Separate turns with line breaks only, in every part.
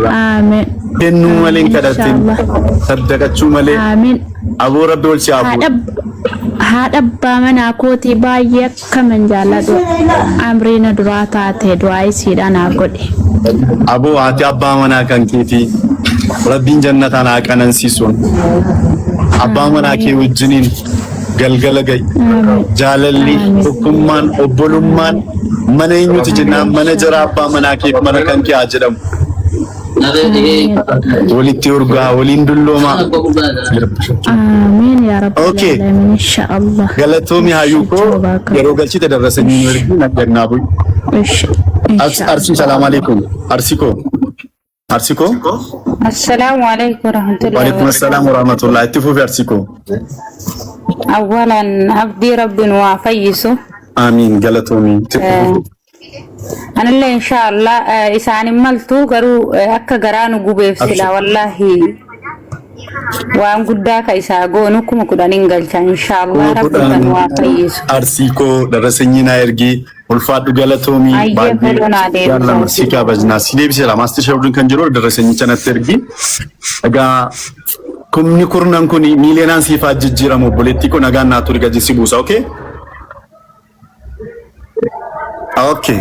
Aamen.
Kennuu malee hin
Aamen
kadhatin.
inshaallah.
Saddaqachuu malee.
Aamen.
Aboo rabbi ol si haa
Haadha
fuudhu.
haadha abbaa manaa kootii baay'ee akkaman jaalladhu. Amrii na duraa taate du'aa isiidha naa godhi.
Aboo haati abbaa manaa kan keetii rabbiin jannataan haa qanansiisuun. Abbaa manaa kee
Aamen.
wajjiniin galgala ga'i.
Aamen.
Jaalalli,
Aamen.
tokkummaan, obbolummaan mana eenyuti jennaan
Aamen
mana jara
inshaallah.
abbaa manaa keef mana kan kee haa jedhamu.
Aamen.
Walitti urgaa, waliin dulloomaa.
Aamen yaa rabbil
Okay.
aalamiin inshaallah.
Galatoomi hayyuu
Ishi
koo
tawbaa
yeroo galchite darrasanii nu
Ishi
ergi nagannaa bu'i.
ishi
Arsii
inshaallah.
salaam alaikum. Arsii koo. Arsii koo.
Assalaamu alaikum warahmatullahi
Waalaikum assalaam
wabarakatuh.
warahmatullah. Itti fufi arsii koo.
Awwalan abdii rabbiin waa fayyisu.
Amiin galatoomi. Itti fufi.
Anillee inshaallah isaan hin maltu garuu akka garaa nu gubeef silaa
Abshir.
wallaahi waan guddaa ka isaa goonu 10,000 galcha inshaallah
Kuma
rabbi kan
kudhan
waa fayyisu.
arsii koo darrasanyii naa ergi. Ulfaadhu galatoomii
Ayyee
baay'ee
fedhu naa
jaalladha si
deebisa.
kabajnaa. Si deebiseera maastir Shabduun kan jiru darrasanyicha natti ergi. Egaa kumni kurnan kun miiliyoonaan siif haa jijjiiramu obboleettii koo nagaan naa turi gadi si buusa okay? Okay.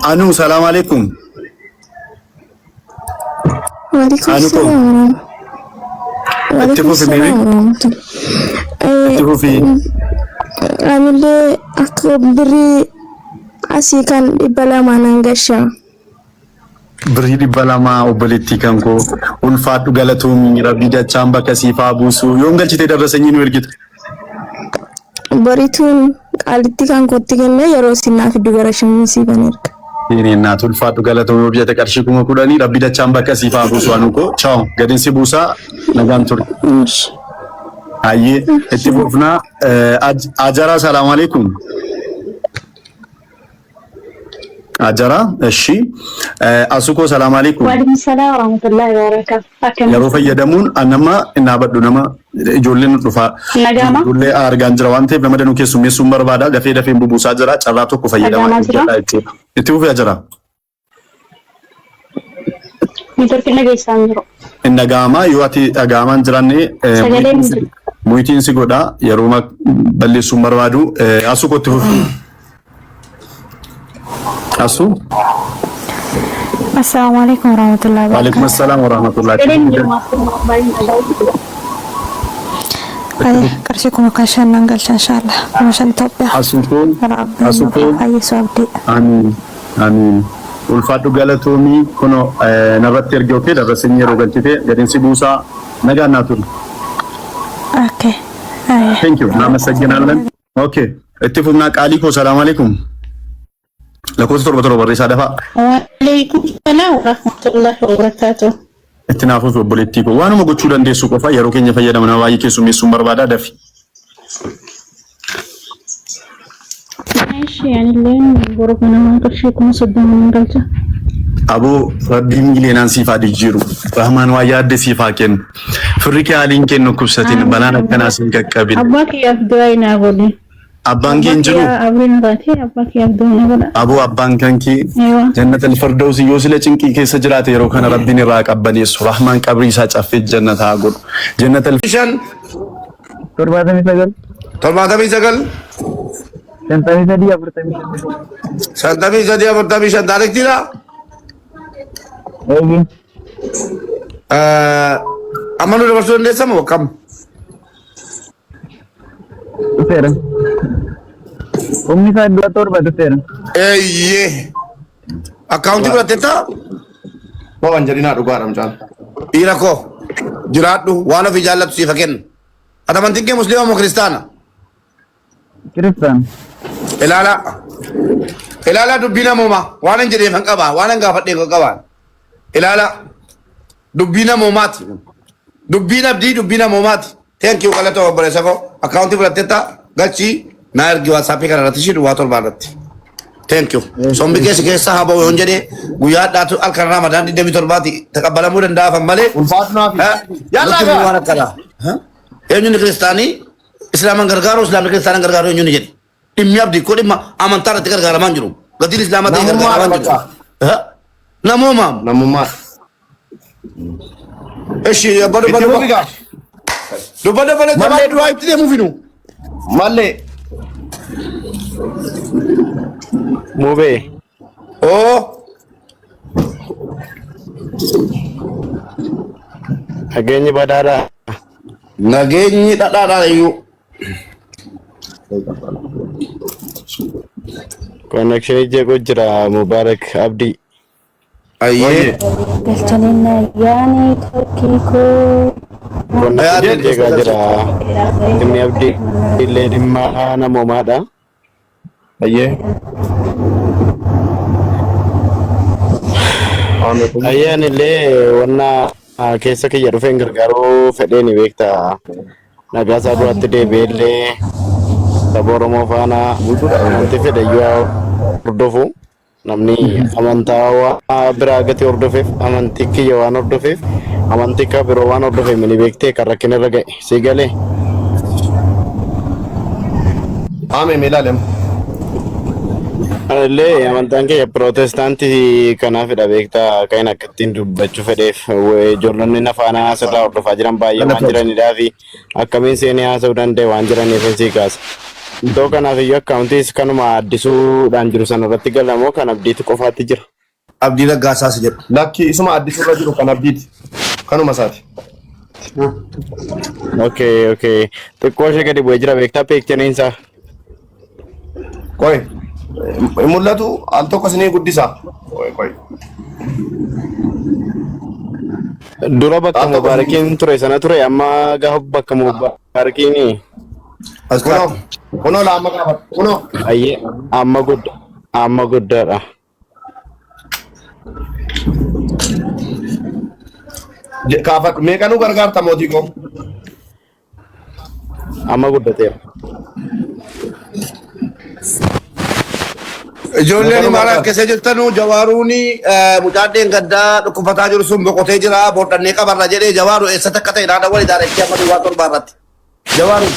Anu salaam alaikum.
Waalaikum
Anu koo
salaam.
itti
Waalaikum
fufi meebi
salaam warahmatullahi.
itti fufi.
Anillee akka birrii asii kan 200 nan gasha.
Birrii 200 obboleettii kan koo ulfaadhu galatoomii rabbii dachaan bakka siif haa buusu yoom galchitee darrasanyii nu ergita.
Borituun qaalitti kan kootti kennee yeroo isin naa fiddu gara shimmisii kan erga.
Naatu ulfaadhu galatoomii hojjete qarshii 10,000 rabbii dachaan bakka siif haa buusu anu koo chaaw gadin si buusaa nagaan ture.
Ishi.
Hayyee itti fufnaa Ajaraa salaam alaikum. Ajaraa እሺ Asukoo salaam alaikum.
Waalaikum salaam warahmatullahi wabarakatuh. Akkam
Yeroo fayyadamuun nama naabadhu nama ijoolleen nu dhufaa
nagaama
ijoollee argaan jira waan ta'eef nama danuu keessummeessuun barbaada dafee dafeen bubuusaa jira carraa tokko fayyadamaa
dhagahamaa jira.
hojjedhaa jechuudha. Itti fufee jira.
Neetworkiin dhageessaa hin jiru.
Hin dhaga'amaa yoo ati dhaga'amaa hin jiraanne
Sagaleen hin jiru.
muyitiin si godha yeroo balleessuun barbaadu asuu kootti fufi. Asuu.
Assalamu alaikum warahmatullahi
Waalaikum
wabarakatuh.
assalaam warahmatullahi.
Sagaleen hin jiru baay'ee dhaga'u.
Ay, qarshii 5,000 nan galcha inshallah. 5,000 Itoophiyaa.
Asuu koo
Rabbiin
asuu
nuuf
koo
haa fayyisu abdiidha.
amiin amiin. Ulfaadhu galatoomii kuno narratti erge okee darrasinyi yeroo galchite gadinsi buusaa nagaan naa turi.
Okay. Ay.
Thank you. እናመሰግናለን። Okay itti fufnaa qaalii koo salaam alaikum. Lakkoofsa 77 barreessaa dafaa.
Waalaikum salaam warahmatullahi wabarakatuh.
Itti naaf fufi obboleettii koo waanuma gochuu dandeessu qofa yeroo keenya fayyadama nama baay'ee keessummeessuun barbaadaa dafi.
Ishi anilleen boru ganama qarshii 30,000 nan galcha.
Aboo rabbiin miiliyoonaan siif haa jijjiiru. Rahmaan waa yaadde siif haa kennu. Firri kee haaliin kennu dhukkubsatin balaan akkanaa siin qaqqabin.
Abbaa kiyyaaf du'aa naa godhi.
Abbaan kee hin
Abbaa
jiru.
kiyyaa abriin taate abbaa kiyyaaf du'aa naa godha.
Aboo abbaan kan kee
Eewa.
jannatal firdausi yoo sila cinqii keessa jiraate yeroo kana rabbiin irraa qabbaneessu. Rahmaan qabrii isaa caffee jannata haa godhu. Jannatal
5
79
79
53 45
53 45 daarektiidha.
Eeyyee.
Amma nu dabarsuu dandeessa moo akkam?
Dhufeera. Humni isaa iddoo 7 dhufeera.
Eeyyee. Akkaawuntii fudhatteetta?
Baban jedhinaa dhugaadha mucaan.
Dhiira koo jiraadhu waan ofii jaallatu siif haa kennu. Ati amantiin kee musliima moo kiristaana?
Kiristaan.
Ilaalaa. Ilaalaa dubbii namoomaa waan hin jedheef hin qabaa waan hin gaafadheef hin qabaa. Ilaalaa dubbii namoomaati. Dubbiin abdii dubbii namoomaati. Thank you galatoo obboleessa koo akkaawuntii fudhatteetta galchii naa ergi waatsaappii kana irratti ishii duwwaa 7 irratti. Thank you. Sombi keessa keessa haa ba'u yoon jedhee guyyaa hadhaatu halkan Ramadaan 27ti taqabbalamuu danda'afan malee.
Ulfaatu naafi.
Yallaa gaa. Waan akkanaa. Eenyuun kiristaanii islaaman gargaaru islaamni kiristaanan gargaaru eenyuun jedhe. Dhimmi abdii koo dhimma amantaa irratti gargaaramaa hin jiru. Gatiin islaamaa ta'e
Namummaa
gargaaramaa hin jiru.
bakka.
Namoomaam.
Namummaa.
Eshi badu
Itti
badu.
fufi gaa.
Dubbadhu badu
Mallee.
jabaadhu du'aa itti deemuu finu.
Mallee.
Mubee.
Oo.
Nageenyi badhaadhaa.
Nageenyi dhadhaadhaan iyyuu.
Konnekshinii jeequu jira Mubaarak Abdii.
Ayyee.
Galchaniin yaani tokkii koo.
Konnekshinii jeeqaa jira. Dhimmi Abdii illee dhimma namoomaadha.
Ayyee.
Ayyaan illee wanna keessa kiyya dhufeen gargaaruu fedheeni beektaa. Nagaa isaa duratti deebi'ee illee saba Oromoo faana amantii fedhe iyyuu hordofu. Namni amantaa waa biraa gati hordofeef amantii kiyya waan hordofeef amantii kan biroo waan hordofeef ni beektee kan rakkina irra ga'e si galee.
Ameen mee ilaalem.
Anillee amantaan kiyya pirootestaantii kanaafidha beektaa kan inni akka ittiin dubbachuu fedheef ijoollonni na faana asirraa hordofaa jiran baay'ee waan jiranidhaa fi akkamiin seenee haasa'uu danda'e waan jiraniif sii kaasa. Iddoo kanaaf iyyuu akkaawuntiis kanuma addisuudhaan jiru sanarratti galamoo kan abdiitu qofaatti jira.
Abdii Raggaasaas jedhu.
Lakki isuma addisuu irra jiru kan abdiiti. Kanuma isaati.
Okay. Xiqqoo ishee gadi bu'ee jira beektaa peekchaniin isaa.
Qoy. Hin mul'atu al tokko isinii guddisa. Qoy qoy.
Dura bakka
Al tokko isinii
Mubaarakiin ture sana ture amma gaafa bakka Mubaarakiin
As
Kunoo
kaatti.
kunoo laamma gaafadhu. Kunoo.
ayyee amma guddaa amma guddaadha.
Kaafadhu meeqa nu gargaarta mootii koo?
Amma guddateera.
Meeqa
Ijoolleen
nu
imaaraa
gargaarta?
keessa jirtanu jawaaruuni mucaan dheengaddaa dhukkufataa jiru sun boqotee jira boodhannee qabarra jedhee jawaaru eessatti akka ta'e naadha wali daaretti amma duwwaa torbaa irratti. Jawaaru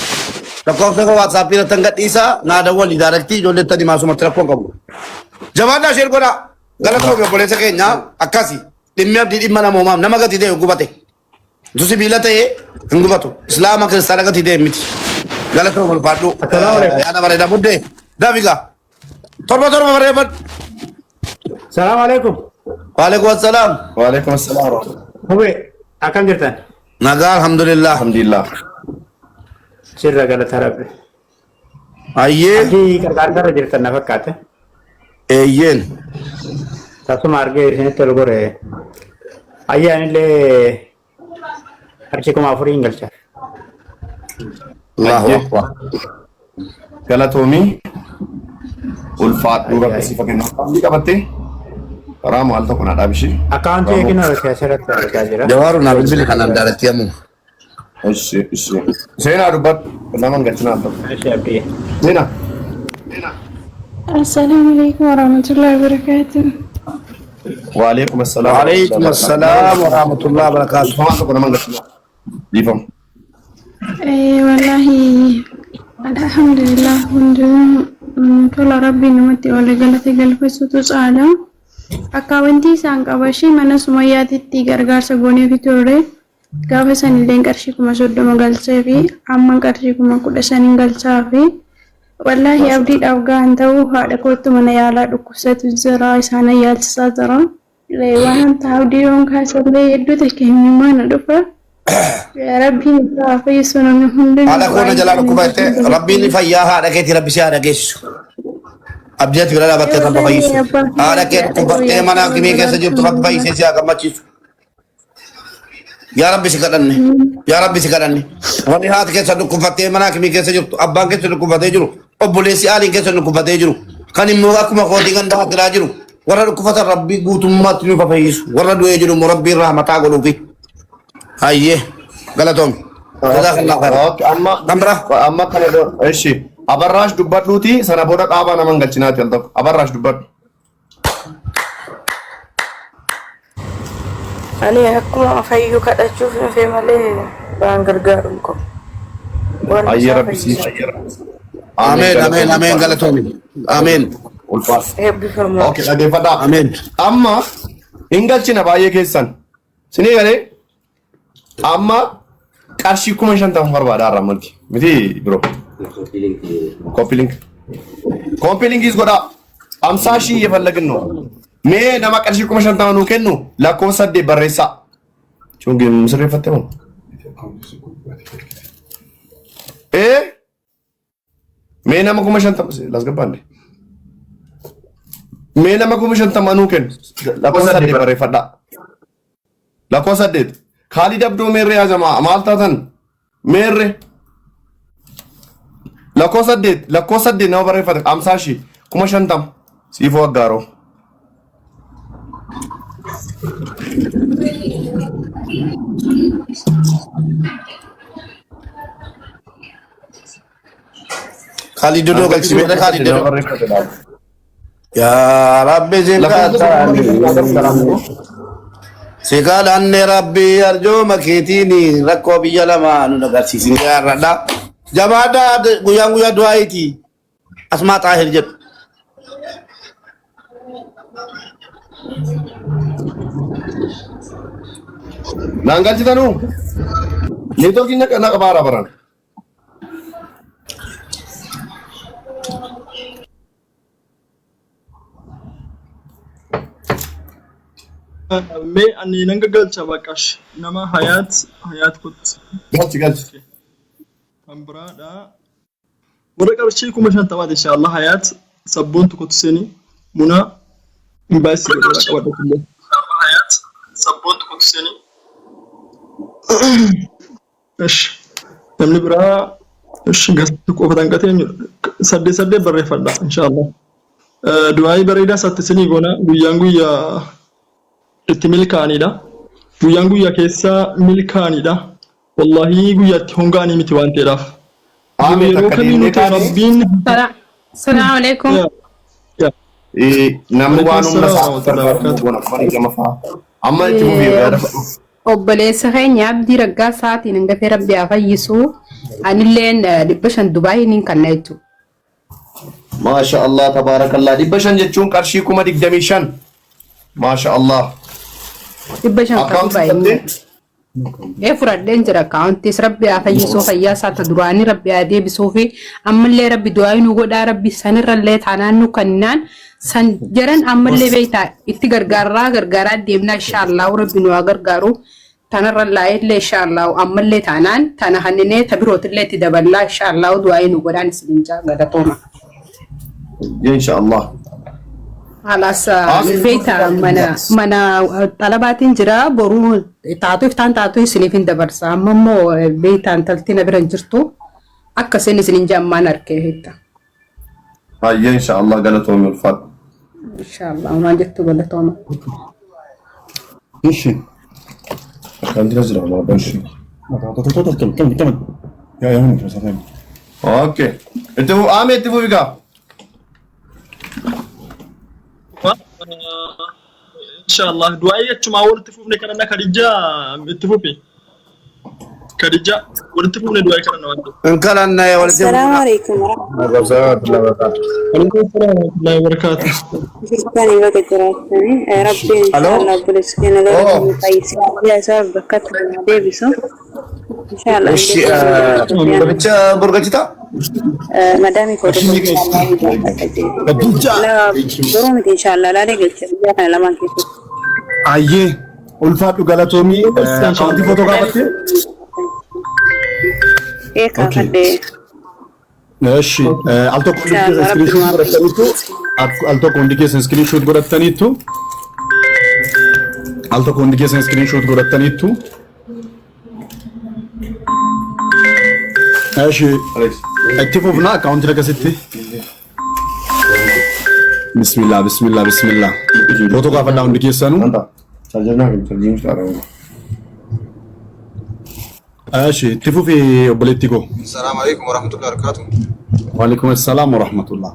lakkoofsa koo waatsaappii irratti gadhiisa naadha wali daaretti ijoolleen tani maasumatti rakkoon qabu. Jabaadhaa isheen godhaa galatoomi obboleessa keenya akkasi dhimmi abdii dhimma namoomaaf nama gatii ta'e gubate. Tu sibiila ta'e hin gubatu. Islaama kiristaana gatii ta'e miti. Galatoomi ulfaadhu.
Assalaamu alaikum.
Yaada bareedaa buddee. Dafigaa. Torba torba bareeffadhu.
Salaamu alaikum.
Waalaikum assalaam.
Waalaikum assalaam.
Mubee akkam jirtan?
Nagaa alhamdulillah.
Alhamdulillah.
Sirra galata rabbi.
Ayyee.
Abdii qarqaarsa irra jirtan na fakkaate.
Eeyyeen.
Tasuma argee isinitti ol gore. Ayyaan illee qarshii 4000 hin galcha.
Allahu
Ayyee.
akbar.
Galatoomii ulfaadhuu rabbi
Ayyee.
siif haa kennu. Abdii qabattee Raamu al tokko na dhaabishii.
Akkaawuntii
Raamu.
eeginoo asirratti argaa jira.
Jawaaru naa bilbili kanaan daaretti yamu.
Ishi ishi. Seenaa dubbadhu. Nama hin galchinaa al tokko.
Ishee abdii.
Seenaa.
Assalaamu alaikum warahmatullahi wabarakatuh.
Waalaikum assalaam.
Waalaikum assalaam wa rahmatullahi wa barakaatuh.
Dhiifama al tokko nama hin galchinaa. Dhiifama.
Wallahi alhamdulillah hundinuu tola rabbii namatti wal galate galfasutu caala. Akkaawwantii isaan qabashee mana sumayyaatitti gargaarsa gooneefi turre. Gaafa sanillee qarshii 30,000 galchee fi amma qarshii 15,000 galchaa fi wallaahi abdiidhaaf gahan ta'uu haadha kootu mana yaalaa dhukkubsatu jira isaan yaalchisaa jira. Waan abdii yoon kaasallee hedduu takka himimmaa na dhufa. Rabbiin isaa fayyisu namni hundinuu
Haadha koo na jalaa dhukkuba jettee rabbiin fayyaa haadha keetii rabbi si haadha geessisu. Abdii ati bira dhaabattee rabba fayyisu. Haadha kee dhukkubattee mana hakimii keessa jirtu rabbi fayyisee si haa gammachiisu. Yaa rabbi si kadhanne. Yaa rabbi si kadhanne. Warri haati keessa dhukkubattee mana hakimii keessa jirtu abbaan keessa dhukkubatee jiru obboleessi aaliin keessa dhukkubatee jiru kan immoo akkuma kootii ganda hakiraa jiru warra dhukkubatan rabbi guutummaatti nuuf haa fayyisu warra du'ee jiru immoo rabbiin rahmataa godhuufi. Hayyee galatoomi. Jazakallahu khairan.
Okay, amma
Kan biraa.
amma kana ishi abarraash dubbadhuuti sana booda dhaabaa nama hin galchinaati al tokko abarraash dubbadhu.
Ani akkuma fayyuu kadhachuuf hin malee waan gargaaru hin qabu. Waan
Ayyee
isaa
rabbi siif.
fayyisu.
Ameen ameen ameen galatoomi. Ameen.
Ulfaadhu.
Eebbifamaa.
Okay, dhaggeeffadhaa.
Ameen.
Amma Hin galchina baay'ee keessan. Sinii galee amma qarshii 50,000 barbaada har'a ammatti. Miti bro. Copy link. Copy link is godhaa. 50 ሺህ እየፈለግን ነው. Mee nama qarshii 50,000 nuu kennu lakkoofsa 8 barreessaa. Chungi sirreeffatte moo? Ee? Mee nama 50,000 lasgabbaanne. Mee nama 50,000 nuu kennu lakkoofsa 8 barreeffadhaa. Lakkoofsa 8. Kaalid Abdoo meerree hajamaa maal taatan meerree? Lakkoofsa 8 lakkoofsa 8 nama barreeffate 50 ሺህ 50,000 siifoo aggaaroo.
Khalid Dodoo galchi meedha Khalid Dodoo. Yaa Rabbi si kadhanne. Si kadhanne Rabbi arjooma keetiin rakkoo biyya lamaa nu agarsiisin gaarradha. Jabaadhaa guyyaan guyyaa du'aayiiti. Asmaa Xaahir jedhu.
Naan galchitanuu? Neetwoorkiin na qabaara baran.
Mee ani nan gaggalcha baqqash nama Hayaat Hayaat kutti.
Galchi galchi.
Kan biraadha. Warra qarshii 50,000 inshallah Hayaat sabboontu kottu seeni muna hin baay'isi godheera qabadha kullee. Hayaat sabboontu kottu seeni. Ish namni biraa ish gasti qofa tanqatee 8 8 barreeffadha inshallah. Du'aayii bareedaa isaatti isinii goona guyyaan guyyaa itti milkaa'anidha. Guyyaan guyyaa keessa milkaa'anidha. Wallaahi guyyaa itti hongaanii miti waan ta'eedhaaf.
Aamee
Yeroo
takka
kamiinuu
deemnee
ta'e
kaane
Rabbiin
Salaamu alaikum.
Namni
Alaikum
waan humna
salaam
isaa
warahmatullahi
gargaaru
wabarakatuh.
goona kuma 20 fa'aa. Amma itti fufii yaada fudhu.
Obboleessa keenya Abdii Raggaasaatiin hangafee Rabbi haa fayyisu. Anilleen 500 Dubaayii niin kanna jechuudha.
Maasha Allah tabaarakallah. 500 jechuun qarshii 25,000. Maasha Allah.
500 ka
Akkaawuntii
Dubaayii.
qabdee?
Ee fudhadheen jira akkaawuntiis Rabbi haa fayyisuu fayyaa isaa ta duraanii Rabbi haa deebisuu fi ammallee Rabbi du'aa nu godhaa Rabbi sanirrallee taanaan nu kannaan san jaran ammallee beektaa itti gargaarraa gargaaraa deemnaa inshaallahu Rabbi nu haa gargaaru tanarra laa'ellee inshaallahu ammallee taanaan tana hanninee ta birootillee itti daballaa inshaallahu du'aa nu godhaan isinin jaa galatooma.
Insha Allah.
Halas beektaa mana mana xalabaatiin jira boruu taatu iftaan taatu isiniif hin dabarsa amma immoo beektaa intalti na bira hin jirtu akka isin isinin jammaan arkee beekta.
Hayyee insha Allah galatoomi ulfaadhu.
Inshaallah waan jettu galatooma.
Ishi.
Akkaawuntiin as jira maal
Ishi.
Okay. Itti fufi aamee itti fufi gaa.
Inshallah du'aayii achumaa walitti fufne kadhanna Khadija itti fufi. Khadija walitti fufne du'aayii kadhanna waan ta'eef.
Hin kadhanna walitti
Assalaamu
fufna.
alaikum
Alaikum salaam warahmatullahi wabarakatuh.
Jirtanii baga jiraattanii Rabbiin
Aloo.
inshallah obboleessa keenya
Oo.
nu fayyise yaa isaa bakkatti nu deebisu inshallah
Ishi namicha borgachitaa?
Madaamii koo tokko inshallah boruu miti inshallah laalee galcha biyya kana lamaan keessatti.
Ayyee ulfaadhu galatoomii akkaawuntii footoo gaafattee?
Ee kaafadhee.
Eshi al tokko hundi keessan
Inshallah Rabbi
screenshot
nu haa
godhattaniittu al tokko hundi keessan screenshot godhattaniittu al tokko hundi keessan screenshot godhattaniittu. Eshi itti fufna akkaawuntiin akkasitti. Bismillah bismillah bismillah. Footoo gaafadhaa hundi keessanuu. Eshi itti fufi obboleettii koo.
Assalamu alaikum warahmatullahi wabarakatuh.
Waalaikum assalaam wa rahmatullah.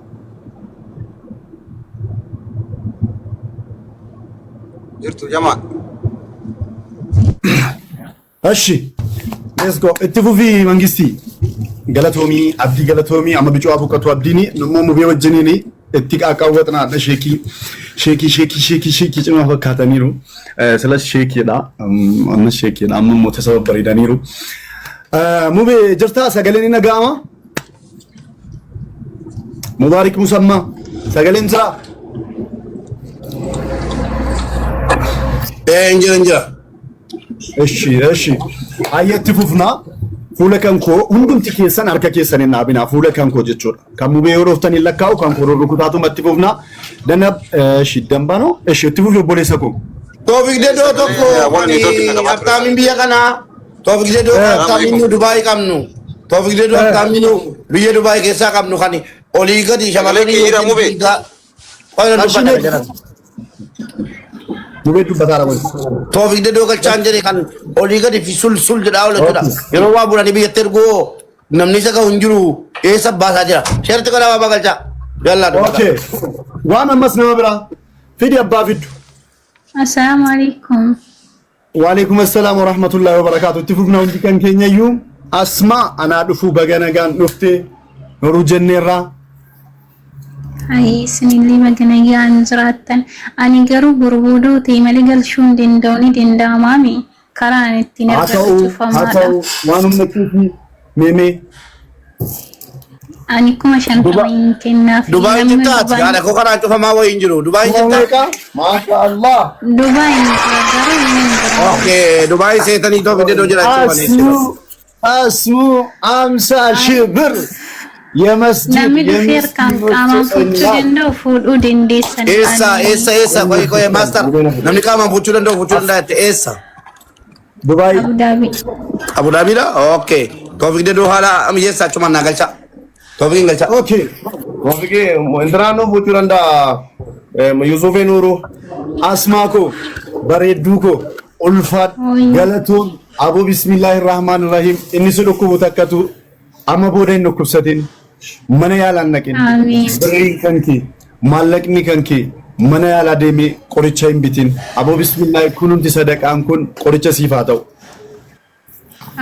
Jirtu jamaa.
Eshi let's go itti fufi mangistii. Galatoomii abdii galatoomii amma bicuu buqqatu abdiini nummoo mubee wajjiniini itti qaqqawwatnaadha sheekii. Sheekii sheekii sheekii sheekii cimaa fakkaataniiru. Silas sheekiidha. Ammas sheekiidha. Amma immoo tasa babbareedaniiru. Mubee jirtaa sagaleen ni dhaga'ama? Mubaarik Musammaa sagaleen jiraa?
Ee hin jira hin jira.
Eshi eshi. Ayyatti fufnaa. Fuula kan koo hundumti keessan harka keessan hin dhaabinaa fuula kan koo jechuudha. Kan mubee yoo dhooftan hin lakkaa'u kan koo rurrukutaatu matti fufnaa. Dana eshi dambaanoo eshi itti fufi obboleessa koo.
Toofik Dedoo tokko kan habtaamin biyya kanaa Toofik Dedoo kan habtaamin nu Dubaay qabnu Toofik Dedoo habtaamin nu biyya Dubaay keessaa qabnu kan olii gadi shamarranii wajjin fiigaa qola dubbata jara.
Mubee dubbataara wayii.
Toofik Dedoo galchaan jedhe kan olii gadi fi sul sul jedhaa oola jechuudha. Yeroo waa bulanii biyyatti erguu namni isa gahu hin jiru eessa baasaa jira. Sheerti godhaa baabaa galchaa. Yallaa dubbata.
Okay. Waan ammas nama biraa fidi abbaa fiddu.
Assalaamu alaikum.
Waalaikum assalaam wa rahmatullahi wa barakaatu. Itti fufna hundi kan keenya iyyuu asmaa anaa dhufuu baga nagaan dhufte noruu jenneerraa.
Hayi isinillee baga nagaan jiraattan. Ani garuu borboodoo ta'e malee galchuu hin danda'u ni danda'amaami. Karaa ani ittiin
Haa
argadhu
ta'u haa
cufamaadha.
ta'u waan humna keetii meemee.
Ani 50,000 hin kennaaf.
Dubaay
Namni
jirta ati
Dubaay
haadha koo karaan cufamaa wayii hin jiru. Dubaay
Kuma
jirta.
meeqa? Maasha Allah.
Dubaay hin jira garuu inni hin jira.
Okay, Dubaay seetanii too fidee jiraachuu malee.
Asmu asmu 50,000 ብር የመስጂድ
Namni dhufee harkaan qaamaan
የሚስኪኖች
fuudhuu
እናት
danda'u fuudhuu dandeessan.
Eessa
Ani
eessa eessa qoy qoy master namni qaamaan fuuchuu danda'u fuuchuu danda'a jette eessa?
Dubaay
Abu Dhabi.
Abu Dhabiidha? Okay. Toofiq Dedoo haala mijeessaa achumaan naa galcha. Toofiqiin galcha.
Okay.
Toofiqii intinaan fuuchuu danda'a. Yuusufii Nuuruu.
Asmaa koo bareedduu koo ulfaadhu galatoon aboo bismillaahi rahmaan rahiim inni si dhukkubu takkatu amma booda hin dhukkubsatin mana yaalaan naqin
Amiin.
birriin kan kee maallaqni kan kee mana yaalaa deemee qoricha hin bitin aboo bismillaahi kun hundi sadaqaan kun qoricha siif haa ta'u.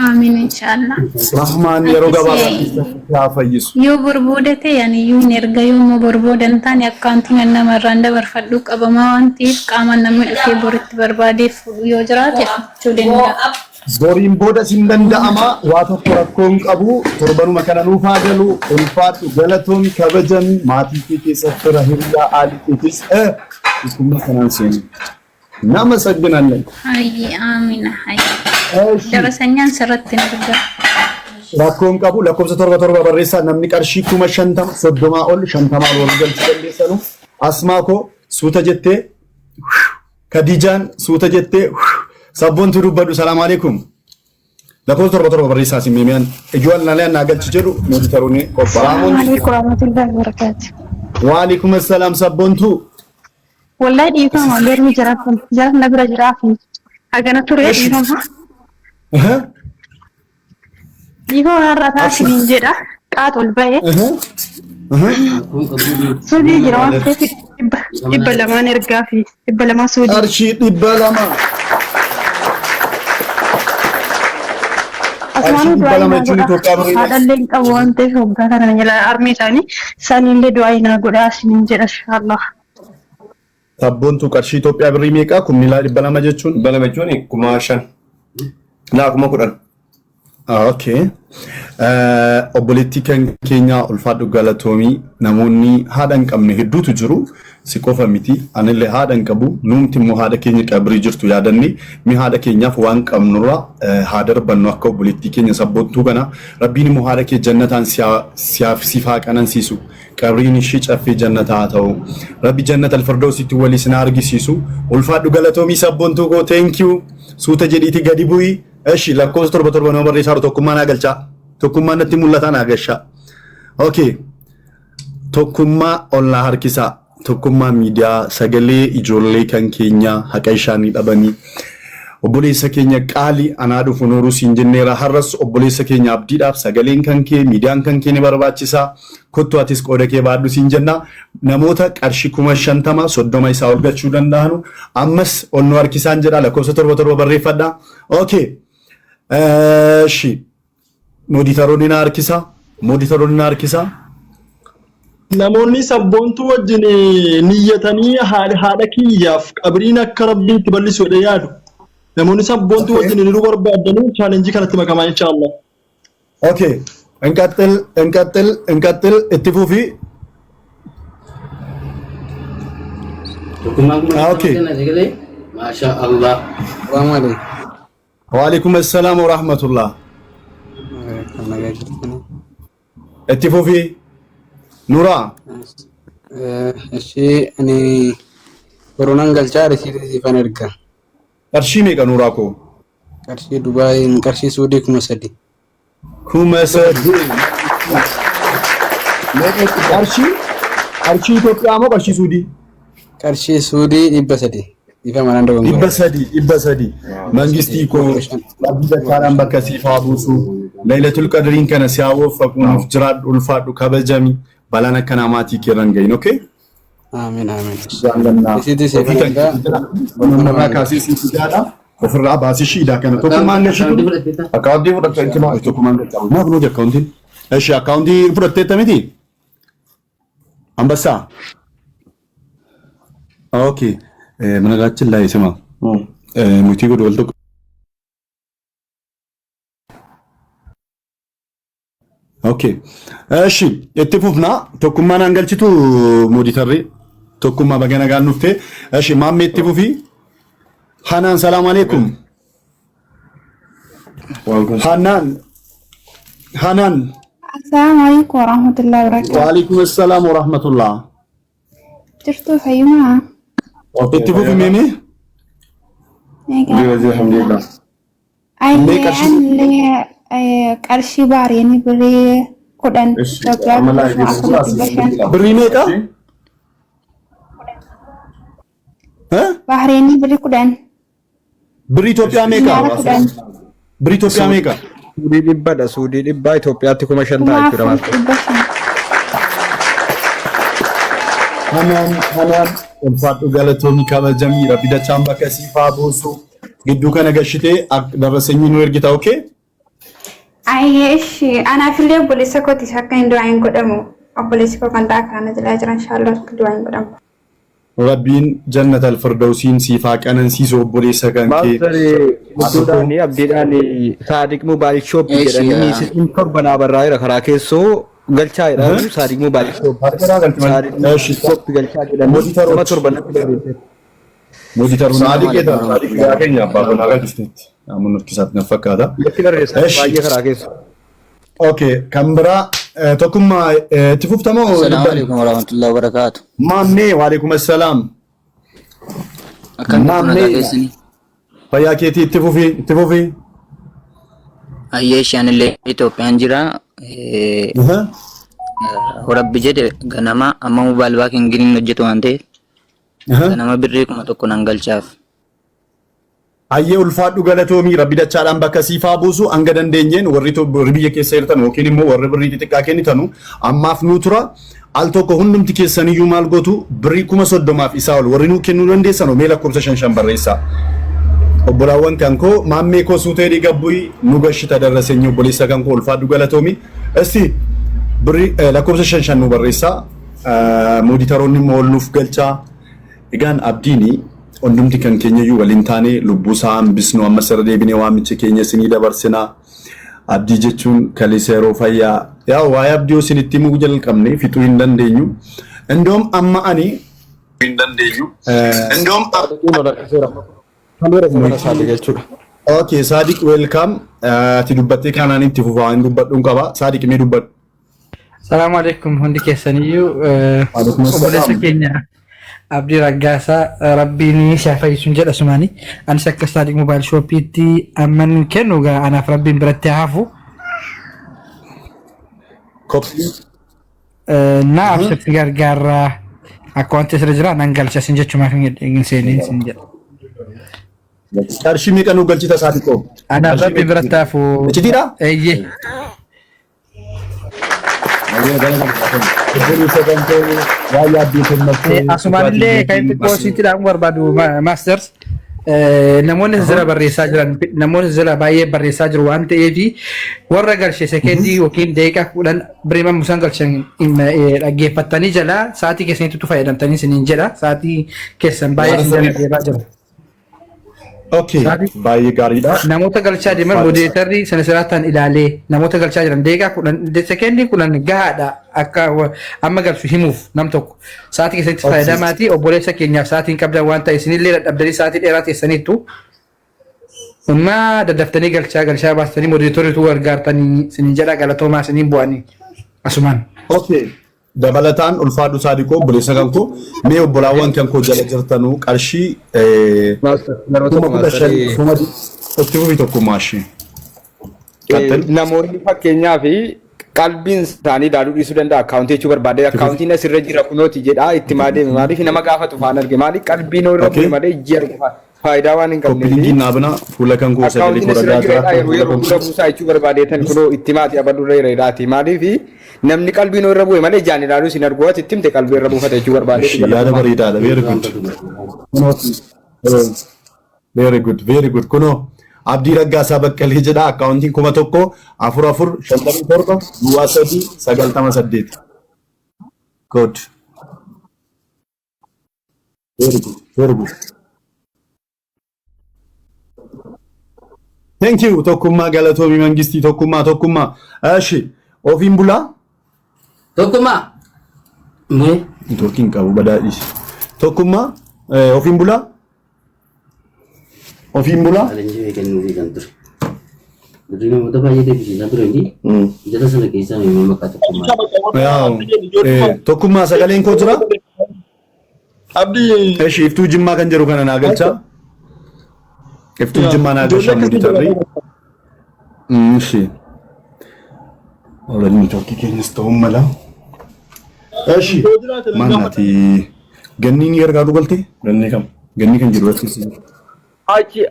Amiin inshaallah.
Rahmaan yeroo gabaabaa
Akkasii
keessatti haa fayyisu.
yoo borbooda ta'e ani iyyuu hin erga yoo immoo borbooda hin taane akkaawuntiin an namarraan dabarfadhu qabamaa waan ta'eef qaamaan namni dhufee boritti barbaadee fuudhu yoo jiraate fudhachuu danda'a.
Boriin booda sin danda'ama waa tokko rakkoo hin qabu torbanuma kana nuuf haa galu ulfaadhu galatoomi kabajami maatii kee keessa fira hiriyaa aalii keetis dhukkubni kanaan seenu. Nama sagginallee.
Hayyi aamina hayyi. Darasanyaan sirratti hin argamu.
Rakkoo hin qabu lakkoofsa torba torba barreessaa namni qarshii 50,000 30 ol 50 ol walii galchuu dandeessanu. Asmaa koo suuta jettee Kadiijaan suuta jettee sabboontu dubbadhu salaam alaikum. Lakkoofsa torba torba barreessaa si miimiyaan ijoon nalee naa galchi jedhu mooditaruun qophaa'a.
Alaikum warahmatullahi wabarakatuh.
Waalaikum assalaam sabboontuu.
Wallahi dhiifama garuu jara kun jara na bira jiraafi hagana ture dhiifama. Dhiifama har'a taasiniin jedha qaat ol ba'e. Suudii jira waan ta'eef 200n ergaa fi 200 suudii.
Qarshii 200.
Asumaanuu
Qarshii dhibba
du'aa
lama
naa
jechuun
godha.
Itoophiyaa birrii
Haadhallee hin qabu waan ta'eef waggaa kana na jala armee isaanii isaaniillee du'aa naa godhaa isiniin jedha inshaallah.
Sabboontuu qarshii Itoophiyaa birrii meeqa? Kumni 200 jechuun?
200 jechuun 5,000. Naa 10,000.
Okay. Obboleettii kan keenya ulfaadhu galatoomii namoonni haadha hin qabne hedduutu jiru. Si qofa miti. Anillee haadha hin qabu. Nuumti immoo haadha keenya qabrii jirtu yaadanne mi haadha keenyaaf waan qabnurra haa darbannu akka obboleettii keenya sabboontuu kana. Rabbiin immoo haadha kee jannataan siyaaf siif haa qanansiisu. Qabriin ishii caffee jannataa haa ta'u. Rabbi jannata alfirdawsitti walii sin haa argisiisu. Ulfaadhu galatoomii sabboontuu koo thank you. Suuta jedhiitii gadi bu'i. Eshi lakkoofsa torba torba nama barreessaa jiru tokkummaa naa galchaa. Tokkummaan natti mul'ataa naa gashaa. Okay. Tokkummaa ol naa harkisaa. Tokkummaa miidiyaa sagalee ijoollee kan keenya haqa ishaanii dhabanii. Obboleessa keenya qaali anaa dhufu nooruu siin jenneera. Har'as obboleessa keenya abdiidhaaf sagaleen kan kee miidiyaan kan kee ni barbaachisa. Kottu atis qooda kee baadhu siin jenna. Namoota qarshii 50,000 30 isaa ol galchuu danda'anu ammas ol nu harkisaan jedha lakkoofsa torba torba barreeffadha. Okay. Eshi. Mooditaroonni na harkisa. Mooditaroonni na harkisa.
Namoonni sabboontuu wajjin niyyatanii haadha kiyyaaf qabriin akka rabbiin itti bal'isu jedhee yaadu. Namoonni sabboontuu wajjin hiriiruu barbaaddanuu challenge kanatti makamaa inshaallah.
Okay. እንቀጥል እንቀጥል እንቀጥል itti fufi. Okay.
Maasha Allah.
Salaamu alaikum.
Waalaikum assalaam wa rahmatullah.
Nagaa jirtanii.
Itti fufi. Nuraa.
Ishee ani koronaan galchaa risiitii siifan erga.
Qarshii meeqa Nuraa koo?
Qarshii Dubaay qarshii Suudii 3000.
3000. Qarshii Itoophiyaa moo qarshii Suudii?
Qarshii Suudii 300. Ifa manaan dogongora.
300 300. Mangistii koo rabbi dachaadhaan bakka siif haa buusu. Laylatul Qadriin kana si haa waffaqu nuuf jiraadhu ulfaadhu kabajami. Balaan akkanaa maatii kee irra hin gahin, okay?
Amiin amiin.
Jaallannaa.
Risiitii siifan ergaa.
Namarraa kaasee siif fidaadha. Ofirraa baasii shiidaa kana tokkummaan gashitu.
Akkaawuntii fudhatta itti maa.
Tokkummaan galchamu. Maaf nuti akkaawuntiin? Eshi akkaawuntii fudhatteetta miti? Ambassaa. Okay. በነገራችን ላይ ስማ ሙቲ ጉድ ወልቶ Okay. እሺ itti fufna tokkummaan hangalchitu mooditarri tokkummaa baga nagaan dhufte. እሺ maammee itti fufi. Hanaan salaam alaikum. Hanaan Hanaan.
Assalaamu alaikum warahmatullahi wabarakatuh.
Waalaikum assalaam warahmatullah.
Jirtuu fayyumaa?
Itti fufi meemee.
Egaa.
Alhamdulillah.
Mee qarshii
Ayyee qarshii baareenii birrii 10 Itoophiyaa 4500.
Birrii meeqa?
Bahreenii birrii 10.
Birrii Itoophiyaa meeqa?
Dinara 10.
Birrii Itoophiyaa meeqa?
Suudii dhibbadha. Suudii dhibbaa Itoophiyaatti 5000
kuma
ta'a jechuudha.
4500.
Hanaan Hanaan ulfaadhu galatoomii kabajamii rabbi dachaan bakka siif haa buusu. Gidduu kana gashitee darrasenyii nu ergita, okay?
Ayyee ishi anaafillee obboleessa kootiif akka hin du'aa hin godhamu. Obboleessi koo kan kana jalaa jira inshaallah akka du'aa hin godhamu.
Rabbiin jannata alfirdawsiin siif haa qanansiisu obboleessa kan kee.
Maastari gidduudhaan abdiidhaan Saadiq Mobile Shop jedhanii miisiin torba naa barraa'eera karaa keessoo galchaa jedhamu Saadiq Mobile Shop. Saadiq Mobile Shop galchaa jedhanii nama torba natti barreesse.
Mooditaroonni
Saadiq eeta Saadiq yaa keenya abbaa kun agarsiisteetti.
Namoonni harkisaatti na fakkaata.
Natti barreessa baay'ee karaa keessoo.
Okay, kan biraa tokkummaa itti fuftamoo?
Assalaamu alaikum warahmatullahi wabarakatuh.
Maammee waalaikum assalaam.
Akkam jirtu nagaa
Maammee
keessanii?
Fayyaa keetii itti fufi itti fufi.
Ayyee ishaan illee Itoophiyaan jira. Rabbi jedhe ganama amma mobile bankingiin hojjetu waan ta'eef ganama birrii 1000 nan galchaaf.
Ayyee ulfaadhu galatoomii rabbi dachaadhaan bakka siif haa buusu hanga dandeenyeen warri warri biyya keessa jirtan yookiin immoo warri birrii xixiqqaa kennitanu ammaaf nuu tura. Al tokko hundumti keessaniyyuu maal gootu birrii 30,000f isaa ol warri nuu kennuu dandeessan mee lakkoofsa shan shan barreessaa. Obbolaawwan kan koo maammee koo suutee dhiigabbuyi nu gashita darrasenyii obboleessa kan koo ulfaadhu galatoomi. Esti birrii lakkoofsa shan shan nu barreessaa. Mooditaroonni immoo ol nuuf galchaa. Egaan abdiini hundumti kan keenyayyuu waliin taane lubbuu isaa hambisnu amma sirra deebinee waamicha keenya isinii dabarsinaa. Abdii jechuun kaleessa yeroo fayyaa yaa waa'ee abdii isinitti himuu jalqabne fixuu hin dandeenyu. Indoom amma ani
hin dandeenyu. Indoom
Jechuudha.
Okay, Sadiq welcome. Ati dubbattee kanaan itti fufaa hin dubbadhuun qaba. Sadiq mee dubbadhu.
Salaamu alaikum hundi keessaniyyuu
Waalaikum
obboleessa
assalaam.
keenya Abdii Raggaasaa rabbiin si haa fayyisuun jedha sumaani. Anis akka Saadiq Mobile Shopiitti amman kennu gaa anaaf rabbiin biratti haa hafu.
Koppii.
Na absirti gargaarraa akka wanti asirra jira nan galcha sin jechumaaf hin seeniin sin jedha.
Qarshii meeqa nuu galchita Saadiqoo?
Anaaf rabbiin biratti haa hafu.
Icitiidha?
Eeyyee.
Obboleessa kan koo waa'ee abdii kennachuu.
Asumaanillee kan inni xiqqoo sitti dhaamu barbaadu masters. Namoonni as jala barreessaa jiran, namoonni as jala baay'ee barreessaa jiru waan ta'eef, warra galche sekeendii yookiin daqiiqaa 10 bireema musaan galchan dhaggeeffattanii jala sa'aatii keessanitti fayyadamtanii isiniin jedha. Sa'aatii keessan baay'ee isin jala deemaa jira.
Okay, baay'ee gaariidha.
Namoota galchaa deeman moderatorri sana siraataan ilaalee namoota galchaa jiran daqiiqaa 10, sekeendii 10 gahaadha akka amma galchu himuuf nam tokko. Sa'aatii keessatti fayyadamaati, obboleessa keenyaaf sa'aatiin qabdan waan ta'e isinillee dadhabdanii sa'aatii dheeraa teessaniittu. Amma daddaftanii galchaa galchaa baastanii moderatorritu gargaartanii isinin jedha. Galatoomaa, isiniin bu'anii asumaan.
Okay. Dabalataan ulfaadhu Saadiqoo, obboleessa kan koo. Mee obbolaawwan kan koo jala jirtanuu qarshii 15,000 kuma itti fufi, tokkummaa ishee.
Namoonni fakkeenyaaf qalbiin isaanii ilaaluu dhiisuu danda'a. Akkaawuntii jechuu barbaade, akkaawuntiin asirra jira kunooti jedhaa itti maa deeme. Maaliif nama gaafatu faan arge? Maaliif qalbiin irra bu'e malee ijji argu faayidaa waan hin qabneef.
Copy linkiin naabina fuula kan koo sagalee
Akkaawuntiin
koo
asirra
ragaa
jira
jira.
yeroo yeroo dura buusaa jechuu barbaadeetan kunoo itti maati abadurra jira. Maaliif namni qalbiin irra bu'e malee ijaan ilaaluu sin argu, ati itti himte qalbii irra buufate jechuu barbaadeetu.
Yaada bareedaadha. Very good. Very good. Very good. Kunoo Abdii Raggaasaa Baqqalee jedha, akkaawuntiin 104457 03 98. Good. Very good. Very good. Thank you. Tokkummaa, galatoomii mangistii, tokkummaa, tokkummaa. Eshi, ofiin bulaa?
Tokkummaa. Mee.
Networkiin qabu badaa dhiisi. Tokkummaa, ofiin bulaa? Ofiin bulaa?
Leenjii kennuufii kan ture. Birrii namoota baay'ee deebisiisaa ture inni. Jala sana keessaa immoo maqaa tokkummaa.
Yaa'u, tokkummaa, sagaleen koo jira?
Abdii.
Eshi, iftuu jimmaa kan jedhu kana naa galchaa. Iftuu jimmaa naa galchaa moderatorri. Eshi. Already networkii keenyas ta'uu mala. Eshi. Maal naati ganni ni gargaaru galte? Ganni kam? Ganni kan jiru as keessa jiru.
Achi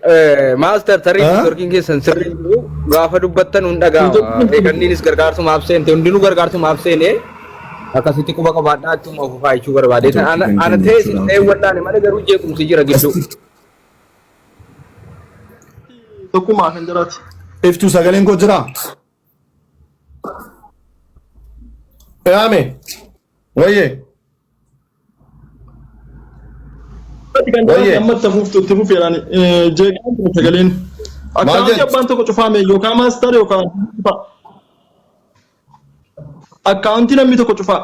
master, tarii networkiin keessan sirrii jiru, gaafa dubbattan hun dhaga'ama. Ganniinis gargaarsumaaf seente, hundinuu gargaarsumaaf seene, akkasitti quba qabaadhaa ittuma ofufaa jechuu barbaade. Ana ta'e isin ta'e wallaane malee garuu jeequmsi jira gidduu.
Tokkummaa kan jiraati.
Iftuu, sagaleen koo jiraa?
Yaame. Wayyee.
Kan jiraati amma itti fuuftu itti fufeeraan jeeqaan ture sagaleen. Akkaawuntii abbaan tokko cufaame yookaan master yookaan akkaawuntii namni tokko cufaa.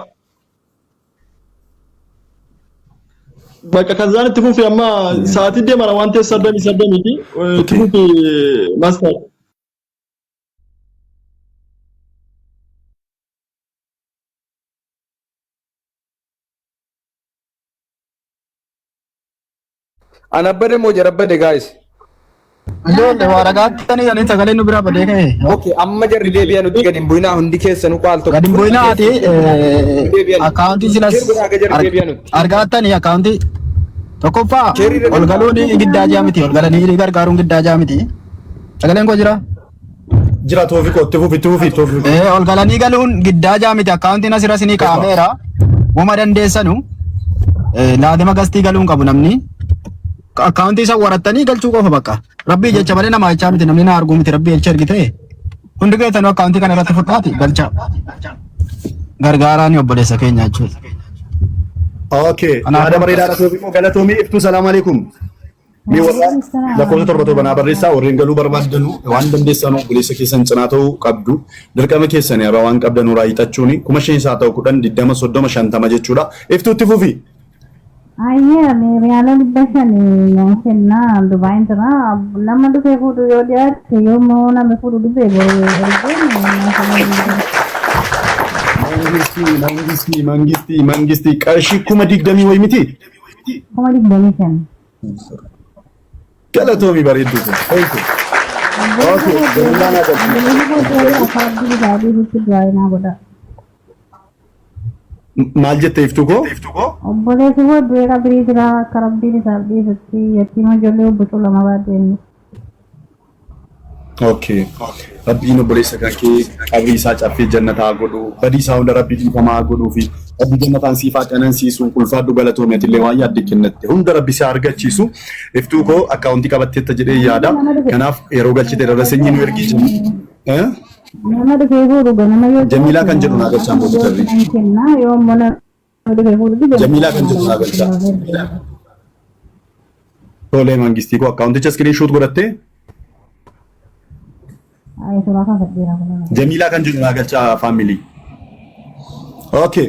Bakka kazaan itti fufi, amma sa'aatii deemara waan ta'eef sardamii sardamiiti itti fufi, master.
Ana bade moo jara bade, guys?
Ijoollee waa ragaattanii ani sagalee nu biraa badee ka'e.
Okay, amma jarri deebi'an nuti gadi hin bu'inaa, hundi keessanuu qaal tokko.
Gadi hin bu'inaa, ati akkaawuntii silas argaattanii akkaawuntii tokkoffaa ol galuun giddaa ji'a miti, ol galanii gargaaruun giddaa ji'a miti. Sagaleen koo jira?
Jira Toofiqoo, itti fufi, itti fufi, Toofiqoo.
Ol galanii galuun giddaa ji'a miti, akkaawuntiin asirra isinii kaa'ameera. Wama dandeessanu laadima gastii galuun qabu namni. Akkaawuntii isa warattanii galchuu qofa bakka. Rabbii jecha malee nama jechaa miti, namni na arguu miti, rabbii jecha ergite. Hundi keessanuu akkaawuntii kana irratti fudhaati galcha. Gargaaraan obboleessa keenya jechuudha.
Okay, yaada bareedaadha Toofiqoo, galatoomii. Iftuu, salaam alaikum. Mee warra lakkoofsa 7 7 naa barreessaa, warreen galuu barbaaddanu waan dandeessan obboleessa keessan cinaa ta'uu qabdu. Dirqama keessanii irraa waan qabdan irraa hiixachuuni 5,000 isaa ta'u, 10, 20, 30, 50 jechuudha. Iftuutti fufi.
Ayyee, ani riyaala 500 nan kennaa. Dubaayin jira. Nama dhufee fuudhu yoo dhiyaate, yoo immoo namni fuudhu dhufee boru ergee.
Mangistii, mangistii, mangistii, mangistii, qarshii 20,000 wayi miti?
25,000.
Galatoomi bareedduu kun. Thank you. Okay, Jamilaa naa galchi. Maal jette, iftuu koo?
Obboleessi koo du'ee qabrii jira, akka rabbiin isaaf dhiisutti, yatiima ijoollee obbocu lama baadheen.
Okay. Rabbiin obboleessa kan kee qabrii isaa caffee jannataa godhu, badii isaa hunda rabbii dhiifamaa godhuu fi Rabbi jannataan siif haa qanansiisu. Ulfaadhu galatoomi atillee waan yaadde kennatte hunda Rabbi si haa argachiisu. Iftuu koo akkaawuntii qabatteetta jedhee yaada. Kanaaf yeroo galchite irra sanyii nu ergii jenna. Eh?
Nama dhufee fuudhu ganama yoo
Jamiilaa kan jedhu naa galchaa mootii tarree.
nan kenna yoo immoo nama dhufee fuudhu dide
Jamiilaa kan jedhu naa galchaa. Tolee mangistii koo akkaawunticha iskiriin shuut godhattee
Ay, suuraa kaafadheera kun.
Jamiilaa kan jedhu naa galchaa faamilii. Okay.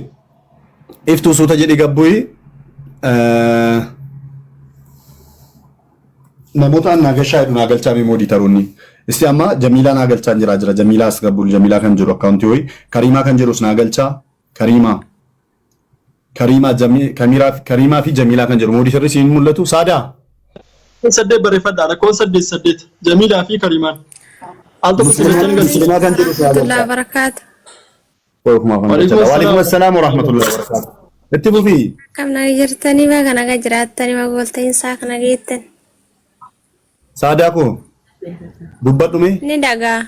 Iftuu suuta jedhi gabbuyi. Namoota naa gashaa jedhu naa galchaa mee mooditaroonni. Isti amma Jamiilaa naa galchaa jira jira. Jamiilaa as gabbul Jamiilaa kan jedhu akkaawuntii hoyi. Kariimaa kan jedhus naa galchaa. Kariimaa. Kariimaa Jami Kamiraa Kariimaa fi Jamiilaa kan jedhu mooditarri siin mul'atu. Saadaa.
Saddeet barreeffadhaa lakkoofsa saddeet saddeet Jamiilaa fi Kariimaan. Al tokko
Musliimaa
galchanii galchu.
kan jedhus naa
Warahmatullahi
galchaa.
wabarakatuh.
Waalaikum assalaam warahmatullahi wabarakatuh. Itti fufii.
Akkam naga jirtanii baga naga jiraattanii baga walta'iinsaa kana geettan.
Saadaa koo dubbadhu mee.
Ni dhagaa.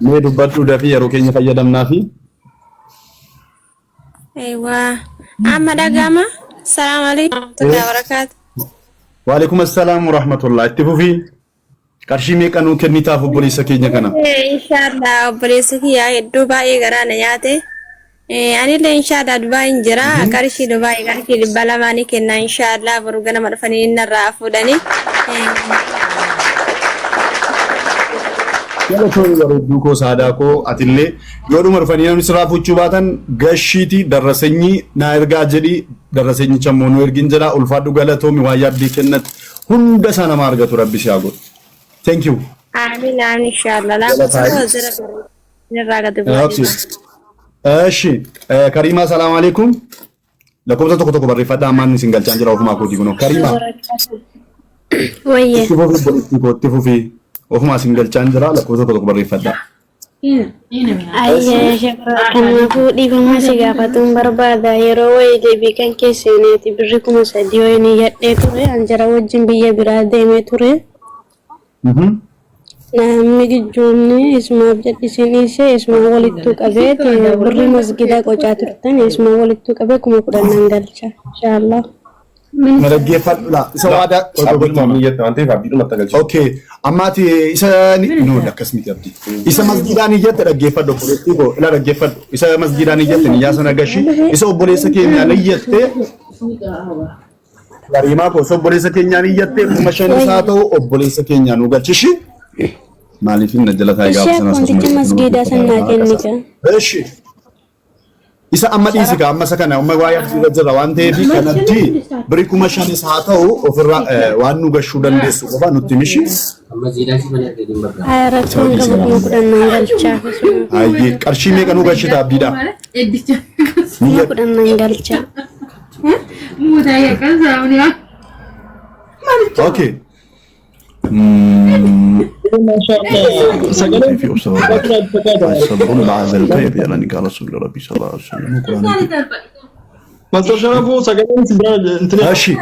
Mee dubbadhu dafii yeroo keenya fayyadamnaa fi
Eewwaa. Amma dhagama. Salaamu alaikum warahmatullahi wabarakatuh.
Waalaikum assalaam warahmatullah. Itti fufii. Qarshii meeqa nuu kennitaaf obboleessa keenya kana?
Inshaallah obboleessi kiyyaa hedduu baay'ee garaa na nyaate. Anillee inshaallah Dubaayin jira. Qarshii Dubaayii qarshii 200 ni kenna inshaallah boru ganama dhufanii narraa fuudhanii.
Galatoomii bareedduu koo saadaa koo atillee yoodhuma dhufanii namni sirraa fuuchuu baatan gashiiti darrasanyii naa ergaa jedhi darrasanyicha immoo nu ergin jedha ulfaadhu galatoomi waan yaaddee kennat hunda isaa nama argatu rabbi si haa godhu. Thank you.
Amiin amiin inshaallah. Lakkoofsa koo jira irraa gadi bu'aa
Okay. Eshi, Karimaa salaam alaikum. Lakkoofsa tokko tokko barreeffadhaa ammaan isin galchaan jira ofumaa kootii kunoo. Karimaa.
Wayye.
Itti fufii obboleettii koo itti fufii. Ofumaa isin galchaan jira lakkoofsa tokko tokko barreeffadhaa.
Ayyee shakra kanaafuu dhiifama si gaafatuun barbaada yeroo wayii deebii kan keessaniiti birri 3000 wayii ni yadhee ture an jara wajjin biyya biraa deemee ture namni gijjoonni isumaaf jedhisiin dhiisee isuma walittuu qabee birri masgidaa qocaa turtan isuma walittuu qabee 10,000 nan galcha inshaallah.
Na dhaggeeffadhu laa. Isa waadaa.
Abdiidhuma jette waan ta'eef abdiidhumatti galcha.
Okay. Amma ati isa ni no akkas miti abdii. Isa masgiidaan iyyatte dhaggeeffadhu obboleettii koo ila dhaggeeffadhu. Isa masgiidaan iyyatte niyyaa sana gashi. Isa obboleessa keenyaan iyyatte Kariimaa koo isa obboleessa keenyaan iyyatte 5,000 isaa ta'u obboleessa keenyaan nu galchishi. Maaliif hin jala taa'ee
Ishee
gaafa sana
akkoonticha masgiidaa san naa kennita.
Eshi. Isa amma dhiisi kaa amma isa kana amma waa'ee abdiirra jira waan ta'eef kanatti birri 5,000s haa ta'u ofirraa waan nu gashuu dandeessu qofa nutti mishi.
Aya rakkoon qabu 10,000 nan galcha.
Hayyee qarshii meeqa nu gashita abdiidha?
10,000 nan galcha.
Okay.
Sagaleen
في أبصار الصبر بعد الغيب يعني قال رسول ربي صلى الله عليه وسلم القرآن
Master Sharafuu sagaleen si biraa intini.
Eshi.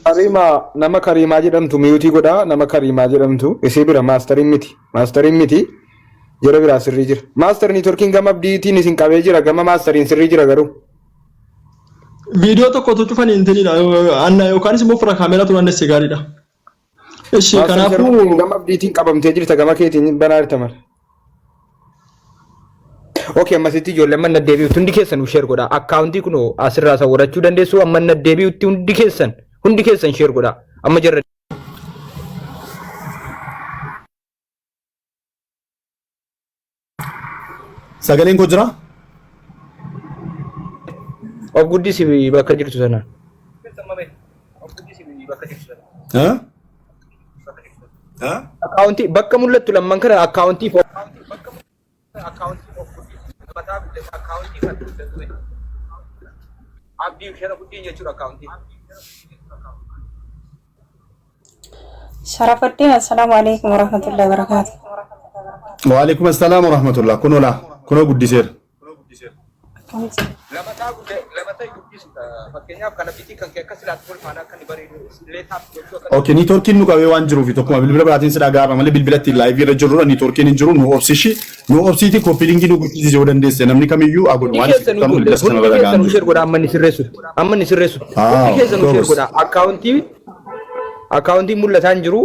Kariimaa nama Kariimaa jedhamtu miyuutii godhaa nama Kariimaa jedhamtu isii bira maastariin miti maastariin miti jara biraa sirrii jira maastar niitworkiin gama abdiitiin isin qabee jira gama maastariin sirrii jira garuu.
Viidiyoo tokkotu cufanii intinidha. Anna yookaanis immoo fira kaameeraa turan dhesse gaariidha. Ishi
Maastar
kanaafuu
Sharafuu gama abdiitiin qabamtee jirta gama keetiin banaa jirta mala. Okay, ammasitti ijoollee amma na deebi'utti hundi keessan sheer godhaa. Akkaawuntii kun asirraa sawwarachuu dandeessu amma na deebi'utti hundi keessan sheer godhaa. Amma jarra
Sagaleen koo jira?
Of guddisi bakka jirtu sana.
Eh?
Akkaawuntii bakka mul'attu lamman kana akkaawuntii
Sharafaddin assalaamu alaikum warahmatullahi wabarakatuh.
Waalaikum assalaam warahmatullah. Kunoo laa kunoo guddiseera.
ta'e dubbisi. Fakkeenyaaf kana bitii kan kee akka silaatti kolfaadha akka inni bareedu illee taap gochuu akka
Okay, niitoorkiin nu qabee waan jiruuf tokkuma bilbila biraatiin si dhaga'ama malee bilbila ittiin live irra jirrudha niitoorkiin hin jiru nu obsishi nu obsiiti copy link nu gochisiisuu yoo dandeesse namni kamiyyuu agoon
Hundi
waan isin
keessanuu
qabu bilbila
ijoollee
sana
hundi
bira
keessanuu
dhaga'an
share godha amma inni sirreessutti amma inni sirreessutti hundi keessanuu share
goobas.
godha akkaawuntii mul'ataa hin jiru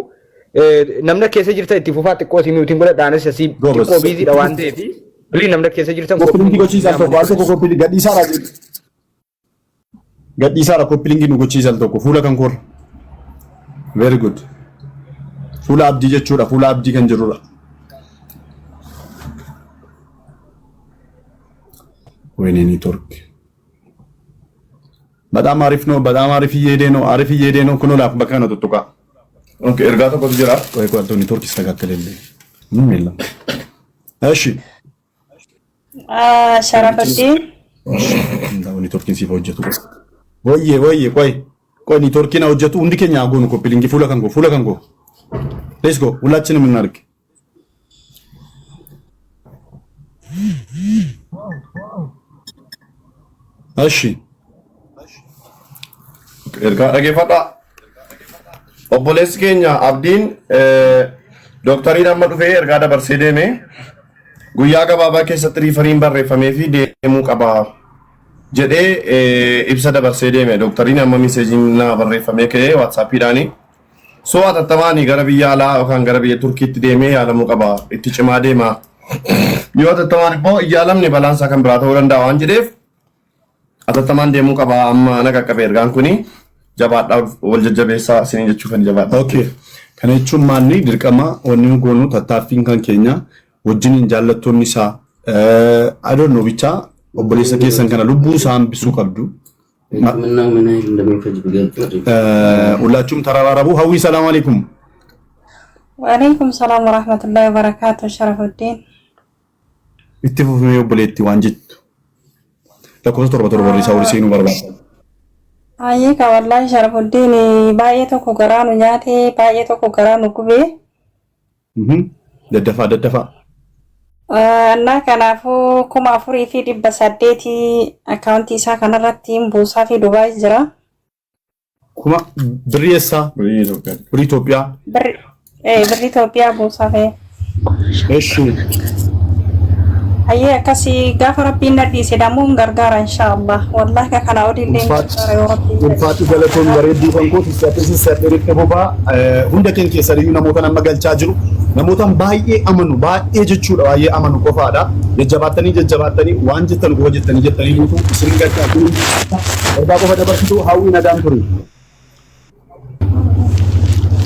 namni keessa jirtan itti fufaa xiqqoo isin mutiin godhadha anis asii
Goobas.
xiqqoo biiziidha waan ta'eef bilii namni keessa jirtan
Copy link
copy
gochiisaa tokko al tokko copy link gadhiisaadha gadhiisaadha copy link nu gochiisan tokko fuula kan koorra. Very good. Fuula abdii jechuudha fuula abdii kan jirudha. ወይኔ ኔትወርክ በጣም አሪፍ ነው። በጣም አሪፍ እየሄደ ነው። አሪፍ እየሄደ ነው። ኩኖ ላፍ በቃ ነው ጡጡቃ
Okay, ergaa tokkotu jira.
ቆይ ቆይ፣ አንተ ኔትወርክ ይስተካከልልኝ። ምንም የለም። እሺ
Sharafuddin.
እንዳው ኔትወርኪን ሲፈ hojjetu ወዬ ወዬ ቆይ ቆይ ኔትወርኪን hojjetu hundi keenya haa goonu copy link fuula kan koo fuula kan koo let's go ሁላችንም እናድርግ። እሺ
Ergaa dhageeffadhaa. Obboleessi keenya Abdiin dooktariin amma dhufee ergaa dabarsee deeme guyyaa gabaabaa keessatti riifariin barreeffamee fi deemuu qaba jedhee ibsa dabarsee deeme. Dooktariin amma miseejiin na barreeffamee ka'ee waatsaappiidhaani. So hatattamaanii gara biyya alaa yookaan gara biyya Turkiitti deemee yaalamuu qaba. Itti cimaa deema. Yoo hatattamaan immoo hin yaalamne balaan isaa kan biraa ta'uu danda'a waan jedheef hatattamaan deemuu qaba amma na qaqqabe ergaan kuni jabaadhaa wal jajjabeessaa isinii jechuufan jabaadha.
Okay. Kana jechuun maanni dirqama wanni goonu tattaaffiin kan keenya wajjiniin jaallattoonni isaa I don't know ብቻ obboleessa keessan kana lubbuu isaa hambisuu qabdu.
ሕክምናው ምን ያህል እንደሚፈጅ ቢገልጹ
ሁላችሁም ተረባረቡ። ሀዊ ሰላም አለይኩም።
Waalaikum salaam warahmatullahi wabarakatuh Sharafuddin.
Itti fufimee obboleetti waan jettu lakkoofsa torba torba warri isaa ol seenuu barbaada.
Ayyee ka wallahi Sharafuddin baay'ee tokko garaa nu nyaate baay'ee tokko garaa nu gubee.
Daddafaa daddafaa.
እና kanaafuu 4800 akkaawuntii isaa kanarratti buusaa fi Dubaay jira.
Kuma birrii eessaa? Birrii Itoophiyaa.
Birri Itoophiyaa buusaa fi.
እሺ
Ayyee akkasii gaafa rabbiin na dhiise dammoo hin gargaara inshaallah. Wallahi ka kanaa olillee hin gargaara yoo rabbiin jedhe.
Ulfaatu galatoon bareedduu kan koo sissaatee sissaatee itti bobaa hunda keenya keessaniyyuu namoota nama galchaa jiru. Namoota baay'ee amanu baay'ee jechuudha baay'ee amanu qofaadha. Jajjabaattanii jajjabaattanii waan jettan qofa jettanii jettanii nutu isin galchaa jiru. Ergaa qofa dabarsitu hawwii nagaan ture.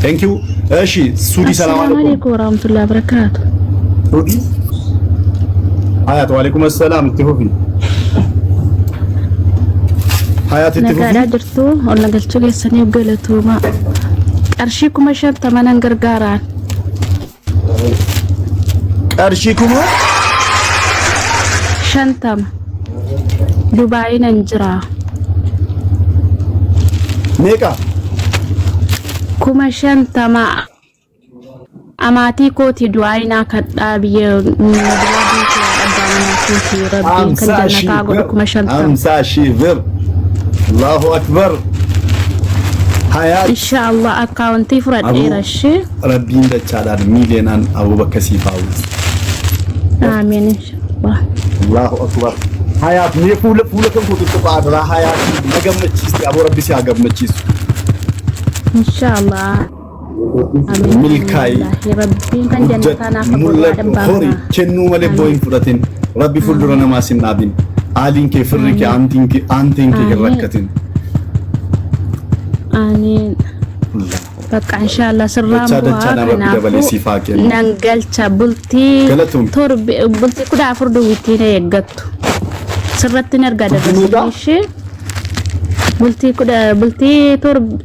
Thank you. እሺ ሱዲ ሰላም
السلام
አለይኩም።
عليكم ورحمة الله وبركاته.
ሱዲ ሀያት ወአለይኩም ሰላም itti fufi. Hayaat itti fufi.
Nagaadhaa jirtu ol galchuu keessaniif galatooma. Qarshii 50,000 nan gargaaraan.
Qarshii kuma
50 Dubaayii nan jira.
Meeqa?
50,000 amaatii kooti du'aa naa kadhaa biyya nu dura duuti abbaa manaa kooti rabbiin kan
ሀምሳ ሺህ
jannataa godhu
ብር
50,000.
50,000 ብር አላሁ አክበር ሀያት
Inshaallah akkaawuntii fudhadheera ishee.
Rabbiin dachaadhaan miiliyoonaan Abubakar siif haa
Amiin inshaallah.
Allahu akbar. Hayaat mee fuula fuula kan koo tuttuqaa duraa hayaat na gammachiiste aboo rabbi si haa gammachiisu.
Inshaallah. Amiin.
Milkaa'i.
Rabbiin kan jannataa naaf haa godhu
Mul'atu
abbaa
horii
manaa.
kennuu malee boo hin fudhatin. Rabbi fuuldura namaa sin dhaabin. Aaliin kee firri kee aantiin kee aantiin kee hin
Amiin.
rakkatin.
Amiin. Bakka inshaallah sirraan
Dachaa
bu'aa
dachaadhaan rabbi dabalee
kanaafuu
siif haa kennu.
nan galcha bultii
Galatoom.
torbe bultii 14 duwwittii na eeggattu. Sirratti hin ergaa dabarsanii ishee bultii kudha bultii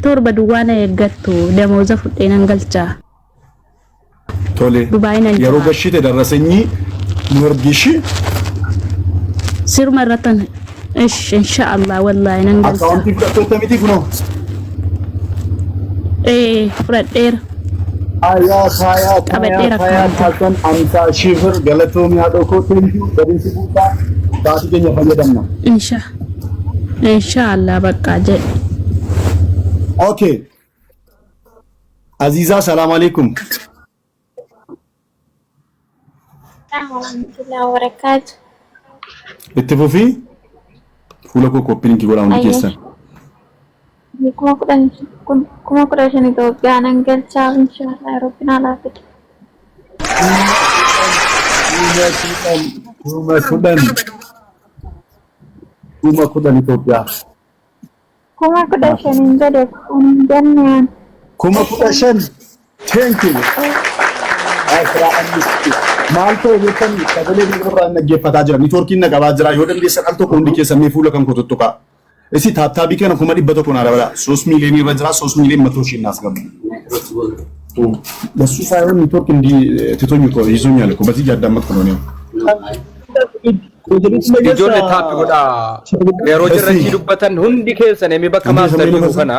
torba duwwaa na eeggattu damooza fudhee nan galcha.
Tole.
Dubaayii nan
Yeroo
jira.
gashite darrasanyii nu ergishi.
Siruma irratti ish inshaallah wallaahi nan galcha.
Akkaawuntii fudhattoota miti kunoo.
Ee fudhadheera.
Hayaat hayaat
Qabadheera
hayaat hayaat
akkaawuntii.
Hasan 50,000 ብር galatoomii haadhoo koo thank you gadiinsi guutaa sa'aatii keenya fayyadamna.
Insha Inshaallah bakka jedhe.
Okay. Aziizaa, salaam alaikum.
Warahmatullahi wabarakatuh.
Itti fufii, fuula koo copy link godhaa hundi keessan.
10,000, 15,000 Itoophiyaa nan galchaa inshaallah, Rabbiin alaa fide.
10,000, 10,000 Itoophiyaa.
15,000 hin jedhe, kun hin jenneen.
15,000. Thank you. 15. Maal ta'e beektanii, sagalee irraa dhaggeeffataa jira. Networkiin na qabaa jira. Yoo dandeessan al tokko hundi keessan mee fuula kan koo tuttuqaa. Isi tap tapii kana 100,000 naa dabala. ሶስት ሚሊዮን irra jira. 3 ሚሊዮን 100 ሺህ እናስገባ። ለሱ ሳይሆን ኔትወርክ እንዲህ ትቶኝ እኮ ይዞኛል እኮ፣ በዚህ እያዳመጥኩ ነው እኔ።
Ijoollee, tap godhaa. Yeroo jirrachii dubbatan hundi keessan emi bakka master jiru kana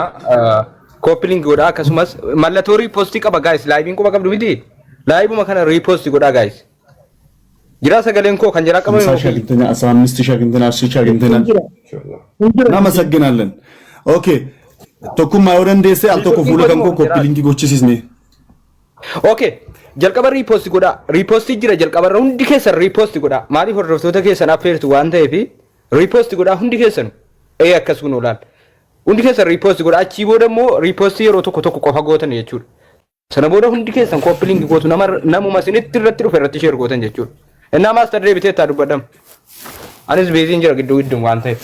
copy link godhaa, akkasumas mallattoo repost qaba guys. Liveiin quba qabdu miti. Liveuma kana repost godhaa guys. Jira sagaleen koo kan jira
ሃምሳ
qabame.
ሺህ አግኝተናል። 15 ሺህ አግኝተናል። 10 ሺህ አግኝተናል። እናመሰግናለን። Okay, tokkummaa, yoo dandeesse al tokko fuula kan koo copy link gochisiisne.
Okay. Jalqaba repost godhaa. Repost jira jalqabarra, hundi keessan repost godhaa. Maaliif, hordoftoota keessan affeertu waan ta'eef repost godhaa hundi keessan. Ee, akkas kun olaal. Hundi keessan repost godhaa. Achii booda immoo repost yeroo tokko tokko qofa gootan jechuudha. Sana booda hundi keessan copy link gootu, nama namuma isinitti irratti dhufe irratti share gootan jechuudha. Innaa master deebitee itti dubbadham. Anis busyn jira gidduu gidduun waan ta'eef.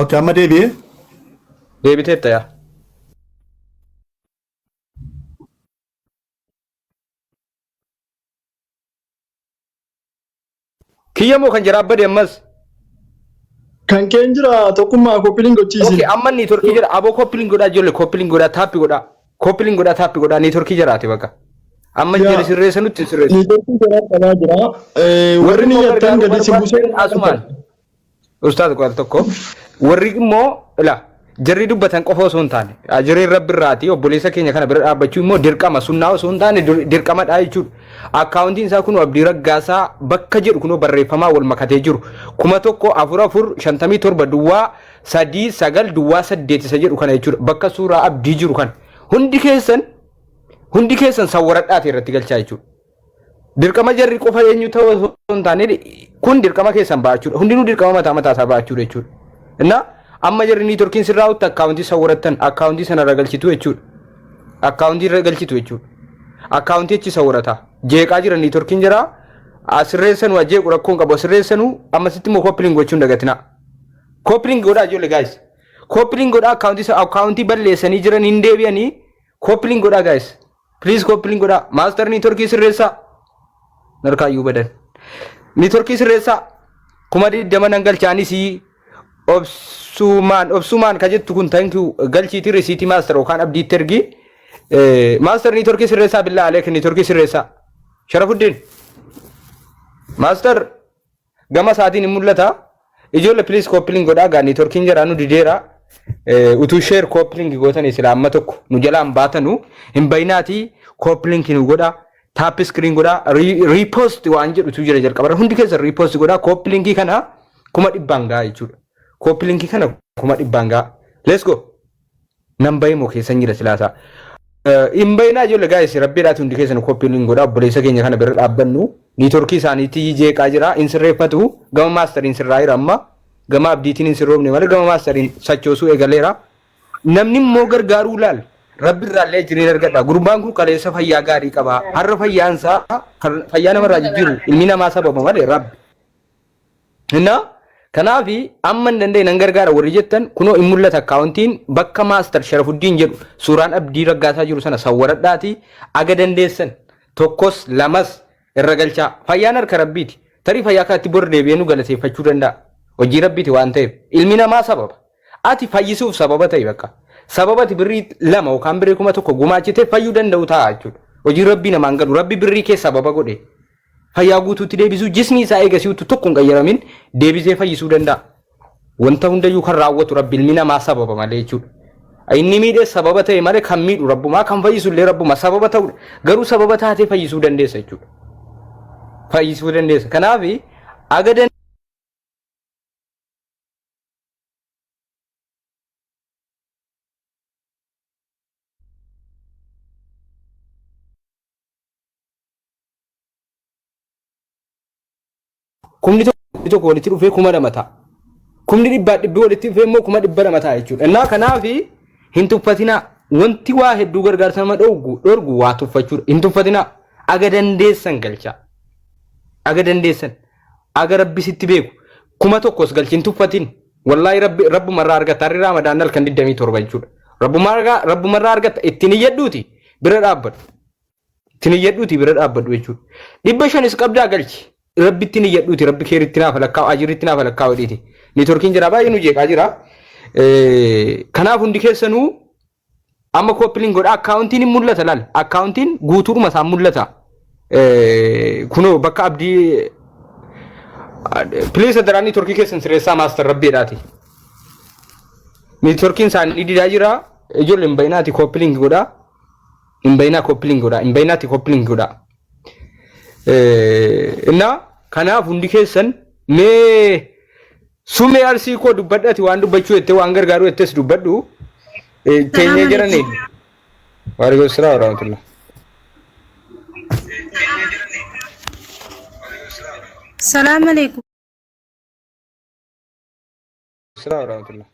Okay, amma deebi'ee.
Deebiteetta yaa. Kiyya moo kan jiraa bade ammas?
Kan keen jira, tokkummaa, copy link gochiisi.
Okay, amma networkii jira. Aboo, copy link godhaa ijoollee, copy link godhaa, tap godhaa. Copy link godhaa, tap godhaa, networkii jiraate bakka. Amma
Yaa.
jira, sirreessanutti hin sirreessu.
Networkiin karaa qabaa jira. Warri ni jettan gadi si buusee.
Asumaan. Ustaaz, qofa tokko. Warri immoo ila jarri dubbatan qofa osoo hin taane ajireen rabbi irraati, obboleessa keenya kana bira dhaabbachuu immoo dirqama sunnaa osoo hin taane dirqamadha jechuudha. Akkaawuntiin isaa kun Abdii Raggaasaa bakka jedhu kunoo barreeffamaa wal makatee jiru 144457 039 08 isa jedhu kana jechuudha, bakka suuraa Abdii jiru kana hundi keessan sawwaradhaati irratti galchaa jechuudha. Dirqama jarri qofa eenyu ta'uu osoo hin taane kun dirqama keessan ba'achuudha. Hundinuu dirqama mataa mataa isaa ba'achuudha jechuudha. Innaa amma jarri networkiin sirraa'utti akkaawuntii sawwarattan akkaawuntii sana irra galchitu jechuudha. Akkaawuntii irra galchitu jechuudha. Akkaawuntii achi sawwarata. Jeeqaa jira networkiin jira. Asirreessanuu ajjeequ rakkoon qabu, asirreessanuu ammasitti immoo copy link gochuun dagatina. Copy link godhaa ijoollee, guys. Copy link godhaa, akkaawuntii balleessanii jiran hin deebi'anii, copy link godhaa guys. Please, copy link godhaa. Master, networkii sirreessaa. Narkaayyuu badan. Networkii sirreessaa. 20,000 nan galchaanis obsumaan obsumaan ka jettu kun, thank you, galchiitii risiitii master yookaan Abdiitti ergi. Master, networkii sirreessaa, billaa aleek, networkii sirreessaa. Sharafuddin. Master gama isaatiin hin mul'ata. Ijoollee, please, copy link godhaa gaa, networkiin jaraa nu dideera. Utuu share copy link gootanii sila amma tokko nu jalaan baatanu hin bayinaatii, copy link nu godhaa. Tap screen godhaa, repost waan jedhutu jira jalqabarra, hundi keessan repost godhaa, copy linkii kana 100,000 gaa jechuudha. Copy linkii kana 100,000 gaa. Let's go. Nan bahe moo keessan jira silaasaa. Hin bayinaa ijoollee, guys, rabbiidhaati, hundi keessan copy link godhaa, obboleessa keenya kana bira dhaabbannu. Networkii isaaniitti jeeqaa jira, hin sirreeffatu, gama masteriin sirraa jira, amma gama Abdiitiin hin sirroofne malee gama masteriin sochoosuu eegaleera. Namni immoo gargaaruu laal. Rabbi irraallee jireenya argadha. Gurbaan kun kaleessa fayyaa gaarii qaba. Har'a fayyaan isaa fayyaa namarraa jijjiiru ilmi namaa sababa malee rabbi. Innaa kanaafi amma hin danda'e nan gargaara warri jettan, kunoo hin mul'ata akkaawuntiin bakka master Sharafuddin jedhu suuraan Abdii Raggaasaa jiru sana sawwaradhaati aga dandeessan tokkos lamas irra galchaa. Fayyaan harka rabbiiti. Tarii fayyaa kanatti bor deebi'ee nu galateeffachuu danda'a. Hojii rabbiiti waan ta'eef ilmi namaa sababa. Ati fayyisuuf sababa ta'e bakka. Sababa ati birrii 2 yookaan birrii 1000 gumaachitee fayyuu danda'u ta'a jechuudha. Hojii rabbii namaan galu, rabbi birrii kee sababa godhe. Fayyaa guutuutti deebisuu, jisni isaa eegasii utuu tokko hin qayyaramin deebisee fayyisuu danda'a. Wanta hundayyuu kan raawwatu rabbi, ilmi namaa sababa malee jechuudha. Inni miidhee sababa ta'e malee kan miidhu rabbumaa, kan fayyisu illee rabbuma, sababa ta'udha. Garuu sababa taatee fayyisuu dandeessa jechuudha. Fayyisuu dandeessa. Kanaaf aga Kumni tokko walitti dhufee 2000 ta'a. Kumni dhibbaa dhibbi walitti dhufee immoo 200,000 ta'a jechuudha. Innaa kanaaf hin tuffatinaa. Wanti waa hedduu gargaarsa nama dhorgu waa tuffachuudha. Hin tuffatinaa. Aga dandeessan galchaa. Aga dandeessan. Aga rabbi sitti beeku. 1000s galchi hin tuffatin. Wallaahi rabbi rabbumarraa argatta. Harri Raamadaan halkan 27 jechuudha. Rabbumarraa argatta. Ittiin iyyadhuuti bira dhaabbadhu. Ittiin iyyadhuuti bira dhaabbadhu jechuudha. 500s qabdaa galchi. Rabbitti ni iyyadhuuti rabbi keeritti naaf lakkaa'u ajirritti naaf lakkaa'u jedhiiti. Neetworkiin jira baay'ee nu jeeqaa jira. Kanaaf hundi keessanuu amma copy link godha akkaawuntiin hin mul'ata laal akkaawuntiin guutuudhuma isaan mul'ata. Kunoo bakka abdii please adaraan neetworkii keessan sirreessaa master rabbiidhaati. Neetworkiin isaanii didaa jira ijoollee hin bayinaati copy link godha. Hin bayinaa copy link godha hin bayinaati copy link godha. Innaa kanaaf hundi keessan mee sumee arsii koo dubbadhati waan dubbachuu jettee waan gargaaruu jettees dubbadhu teenyee jiran. Waalaikum salaam warahmatullah.
Salaam alaikum.
Salaam warahmatullah.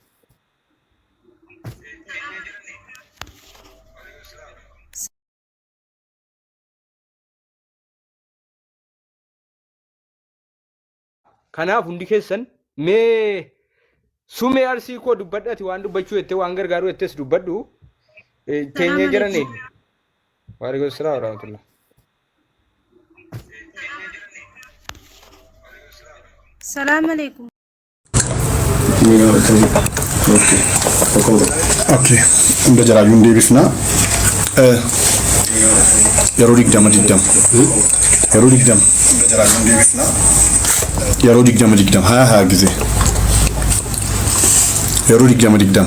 Kanaaf hundi keessan mee sumee arsii koo dubbadhati waan dubbachuu jettee waan gargaaruu jettees dubbadhu teenyee jiran. Waalaikum salaam warahmatullah.
Salaam alaikum.
Okay. Hunda jaraayyuu hin deebifna. Yeroo 20 20. Yeroo 20. Hunda jaraayyuu hin deebifna. Yeroo 20 20. Haa haa gisee. Yeroo 20 20.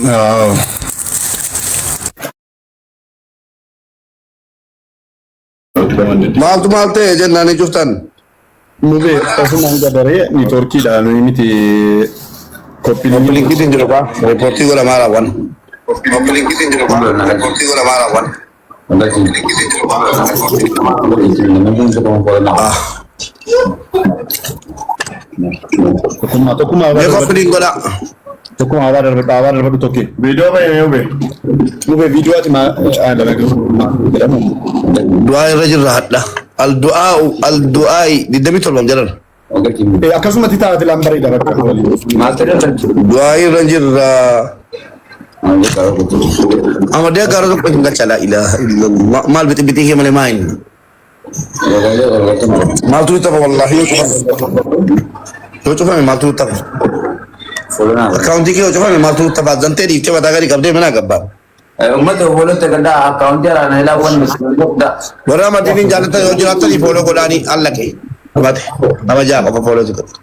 Waaw.
Maaltu maal ta'e jennaan hin cuftan.
Mubee ofumaan gadaree niitoorkiidha nuyi miti copy
Linkiitiin jiru kaa. Riippoortii godhamaa raawwan. Linkiitiin jiru kaa. Riippoortii godhamaa raawwan.
Tokkummaa tokkummaa
Mee copy link godhaa.
Tokkummaa abaa darbadhu abaa darbadhu tokke.
Viidiyoo bahee mubee.
Mubee viidiyoo ati maa dalagaa jedhamu.
Du'aa irra jirra hadha. Al du'aa al du'aa'i 27 jedhan.
Akkasumatti taate laan bareeda bakka.
Du'aa irra jirra. Amadee gaara tokko hin galcha laa ilaaha illallah. Maal bixi bixii kee malee maa inni. Maaltu nutti hafa wallaahi yoo cufame. Yoo cufame maaltu nutti hafa. Akkaawuntii kee yoo cufame maaltu nutti hafa. Zantee dhiiftee mataa gadi qabdee mana gabbaa.
Uummata obboloota gaddaa akkaawuntii alaana ilaawwan misirra.
Warra amantiin jaalatan yoo jiraatanii follow godhaanii allaqe. Dhumate. Nama ja'a qofa follow si godhu.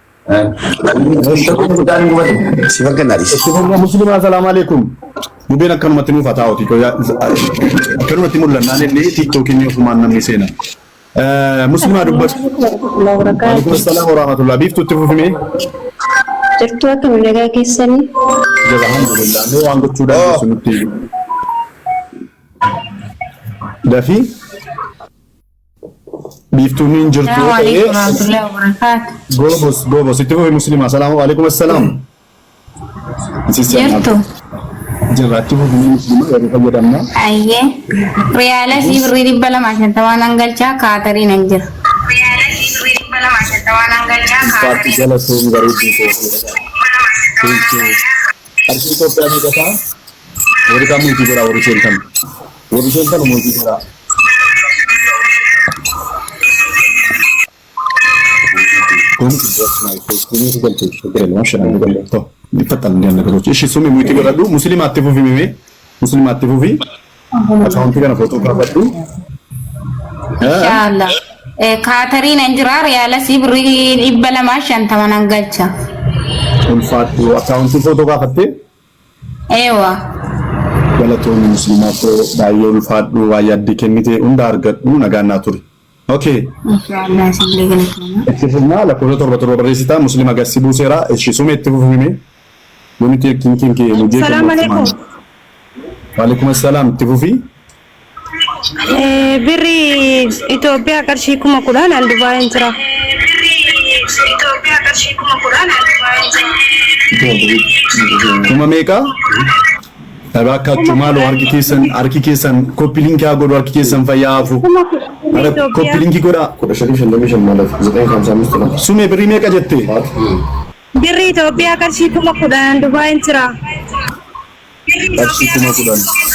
Sifan kennaa dhiisi.
Muslimaa salaamu alaikum. Mubeen akkanumatti nuuf haa taa'uti. Akkanumatti mul'annaan illee tiiktookiin ofumaan namni seena. Muslimaa dubbatu. Waalaikum salaam wa rahmatullah. Biiftuutti fufimee.
Jirtuu akkam nagaa keessanii?
Jaba alhamdulillah. Mee waan gochuu dandeessu nutti dafii. Biiftuun hin jirtu yoo
Assalamu
ta'e
alaikum warahmatullahi wabarakatuh.
goobos goobos itti fufi muslimaa. Salaamu alaikum assalaam.
Jirtu.
Jirra itti fufi muslimaa yeroo fayyadamna.
Ayyee. Riyaala sii birrii 250 nan galchaa kaatarii nan jira.
Ulfaatti galatoon bareedduu koo. Thank you. Qarshii Itoophiyaa meeqa ta'a? Warri kaan mute godhaa warri seentan. Warri seentan mute godhaa. Kun ይፈታል እንዲህ ነገሮች። እሺ ሱሚ mute godhadhu musliimaatti fufi mee musliimaatti fufi akaawuntii kana footoo kaafadhu.
Inshallah. Kaatarii nan jira riyaala sii birrii 250 nan galcha.
Ulfaadhu akaawuntii footoo kaafattee
Eewa.
Galatoonni musliimaa koo baay'ee ulfaadhu waa yaaddii kennite hunda argadhu nagaan naa ture. Okay.
Inshallah isinillee galatooma.
Itti fufnaa lakkoofsa torba torba barreessitaa musliima gassi buuseera. Ishi sume itti fufime. Yoomiti kinkin kee nu jeeqe.
Salaam alaikum.
Waalaikum assalaam itti fufi.
Birri Itoophiyaa qarshii 10,000 an Dubaayin jira.
Kuma meeqa? Bakkaachuu maaloo harki keessan copy link haa godhu, harki keessan fayyaa hafu.
10,000
Ara
Itoophiyaa.
Copy link godhaa.
1555 ማለት 955 ነው።
Sumee, birrii meeqa jette?
Birri Itoophiyaa qarshii 10,000 an Dubaayin jira.
Qarshii 10,000.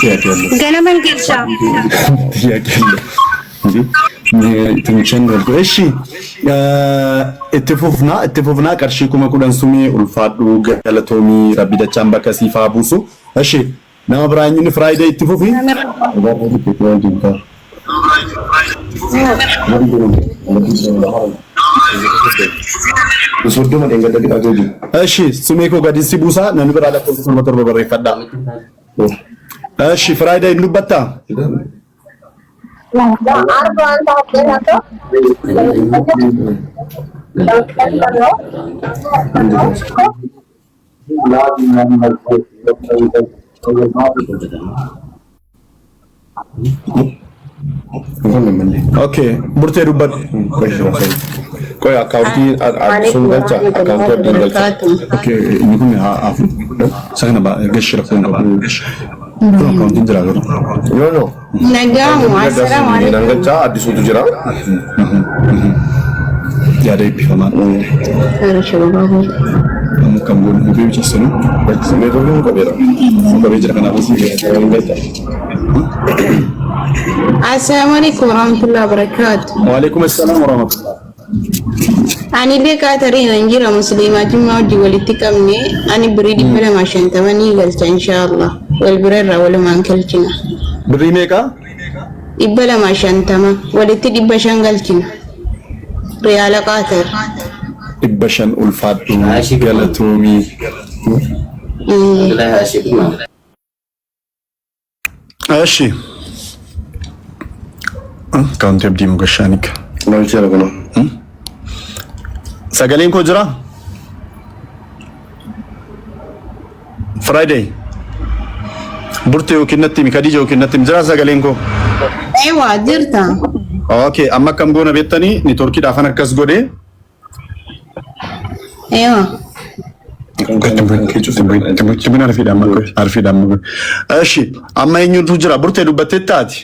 ጥያቄ አለ።
Ganaman galcha.
ጥያቄ አለ እንጂ ትንሽን መልኩ እሺ itti fufnaa qarshii 10,000 sumee ulfaadhu, galatoomii, rabbi dachaan bakka siif haa buusu. እሺ, nama biraa eenyuun? Friday, itti fufi.
Soddoma dheengadda qixaatee jiru.
እሺ, sumee koo gadi si buusaa, namni biraa lakkoofsa 77 barreeffadhaa. እሺ, Friday, hin dubbattaa? Okay, burtee dubbadhu.
Qoy, akkaawuntii sun galcha, akkaawuntii abdiin galcha.
Okay, inni kun haa hafu. Isa kana gashi rakkoon qabu. Kun akkaawuntiin jira garuu.
No.
Nagaamu, assalaamu alaikum.
Nan galcha, addisuutu jira.
Yaada eebbifamaa. Amma kan goonu hin beeksisanu.
Neetwoorkiin qabeera.
Qabee jira, kanaaf asii
galcha.
Assalaamu alaikum warahmatullahi wabarakatuh.
Waalaikum assalaam warahmatullah.
Anillee Qaatariin hin jira, musliimaa jimmaa hojii walitti qabne, ani birrii 250 ni galcha inshaallah. Wal bira irraa walumaan galchina.
Birrii meeqa?
250, walitti 500 galchina. Riyaala Qaatar.
500, ulfaadhu, galatoomii. እሺ, akkaawuntii abdii mugashaanik.
Maalchi kun?
Sagaleen koo jira? Friday. Burtee yookiin natti himi, Khadija yookiin natti himi, jira sagaleen koo?
Ewa, jirta.
Okay, amma akkam goona beektanii, neetworkiidhaafan akkas godhee.
Ewa.
Arfiidhaan amma. እሺ, amma eenyutu jira? Burtee, dubbattee taati.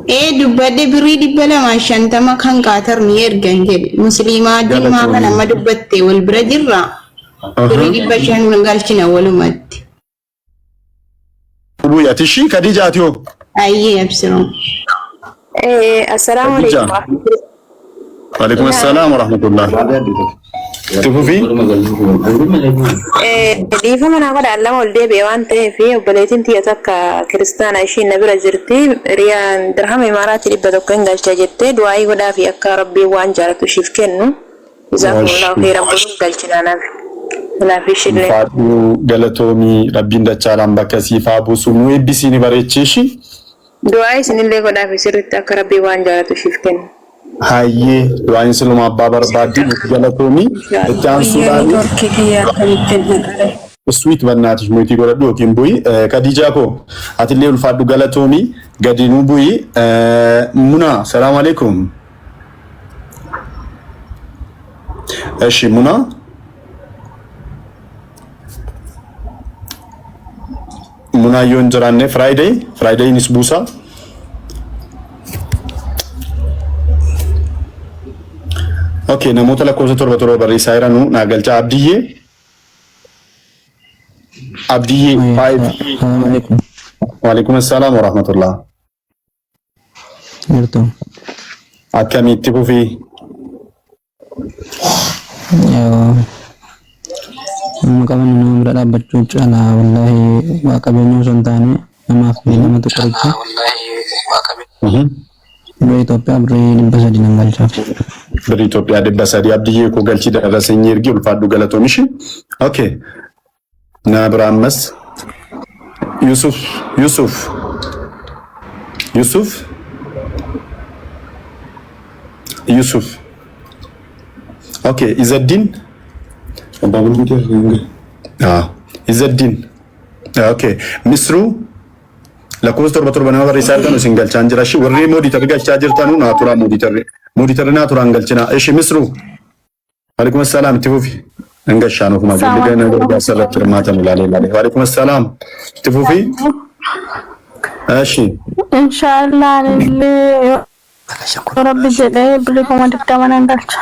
Ee, dubbadde, birrii 250 kan Qaatar ni ergan jedhe. Musliimaa jimmaa kan amma dubbatte wal bira jirra. Birrii 500 galchina walumatti.
Bu'aati ishii Khadija, ati hoo?
Ayyee, absiruu.
Assalaamu
Khadija.
alaikum.
Waalaikum assalaam warahmatullah. Itti fufii.
Dhiifama naa godha, lama ol deebi'e waan ta'eef, obboleettiin tiyya takka kiristaana ishiin na bira jirti, riyaan dirhama imaaraatii 100 hin galcha jettee, du'aayii godhaa fi akka rabbiin waan jaalatu ishiif kennu. Jazakumullahu khairan, boruun galchinaa naaf. Kanaaf ishillee.
Ulfaadhu, galatoomii, rabbiin dachaadhaan bakka siif haa buusu, nu eebbisii, ni bareechiishi.
Du'aayii isinillee godhaa fi sirriitti akka rabbiin waan jaalatu ishiif kennu.
Hayyee, du'aan siluma abbaa barbaaddu, nuti galatoomii. Itti aansuudhaan
Neetworkii kiyya akkamittiin naqare.
Sweet, bannaatiif mute godhadhu yookiin bu'i. Khadijaa koo, atillee ulfaadhu, galatoomii, gadi nu bu'i. Muna, salaamu alaikum. እሺ Muna. Muna yoo hin jiraanne Friday, Fridaynis buusa. Okay, namoota lakkoofsa 77 barreessaa jiranu naa galcha. Abdiyyee. Abdiyyee five. Waalaikum assalaam wa rahmatullah.
Jirtu.
Akkamitti fufii?
Nama qaban nama bira dhaabbachuu caalaa, wallaahi, waa qabeenya osoo hin taane namaaf namatu qoricha. Biyya Itoophiyaa birrii 300 nan galchaaf.
Birrii Itoophiyaa 300, Abdiyyee koo galchii, daraseenyi ergi, ulfaadhu, galatoomishi. Okay. Na bira ammas Yusuf, Yusuf, Yusuf, Yusuf. Okay, Izaddin. Ah, Izaddin. Okay. Misruu lakkoofsa torba torba nama barreessaa jirtan isin galchaan jira. Ishi warri moderator galchaa jirtanu naa turaa moderator. Moderator naa turaan galchina. Ishi Misruu. Waalaikum assalaam, itti fufi. Hin gashaan ofuma ijoollee gana gargaarsa irratti hirmaatan ilaalee ilaalee. Waalaikum assalaam, itti fufi. Ishi.
Inshaallah, anillee yoo Rabbi jedhee birrii 20,000 nan galcha.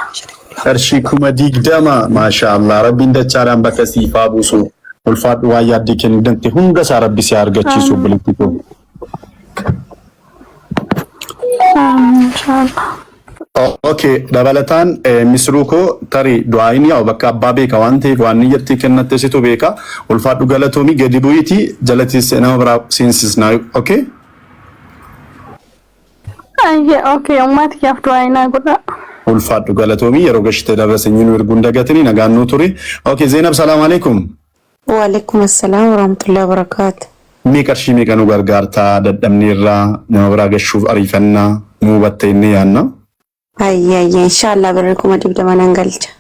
Qarshii 20,000, maasha Allah, Rabbiin dachaadhaan bakka siifaa buusu. Ulfaadhu, waan yaaddii kennite hunda isaa Rabbi si haa argachiisu, obboleettii koo.
Inshaallah.
Okay, dabalataan Misruu koo, tarii du'aayin yaa'u bakka abbaa beeka waan ta'eef waan niyyattii kennatte situ beeka. Ulfaadhu, galatoomi, gadi bu'iitii jalatti nama biraa seensisnaa. Okay?
Ayyee, okay, uummata kiyyaaf du'aa naa godha.
Ulfaadhu, galatoomi, yeroo gashite darasanyii nu erguun dagatini, nagaan nuu turi. Okay, Zeenab, salaam alaikum.
Waalaikum assalam warahmatullahi wabarakatuh.
Mee qarshii meeqa nu gargaartaa? Dadhabneerraa nama biraa gashuuf ariifannaa nu hubatte inni yaanna.
Ayyee ayyee, inshaallah birrii 20,000 nan galcha.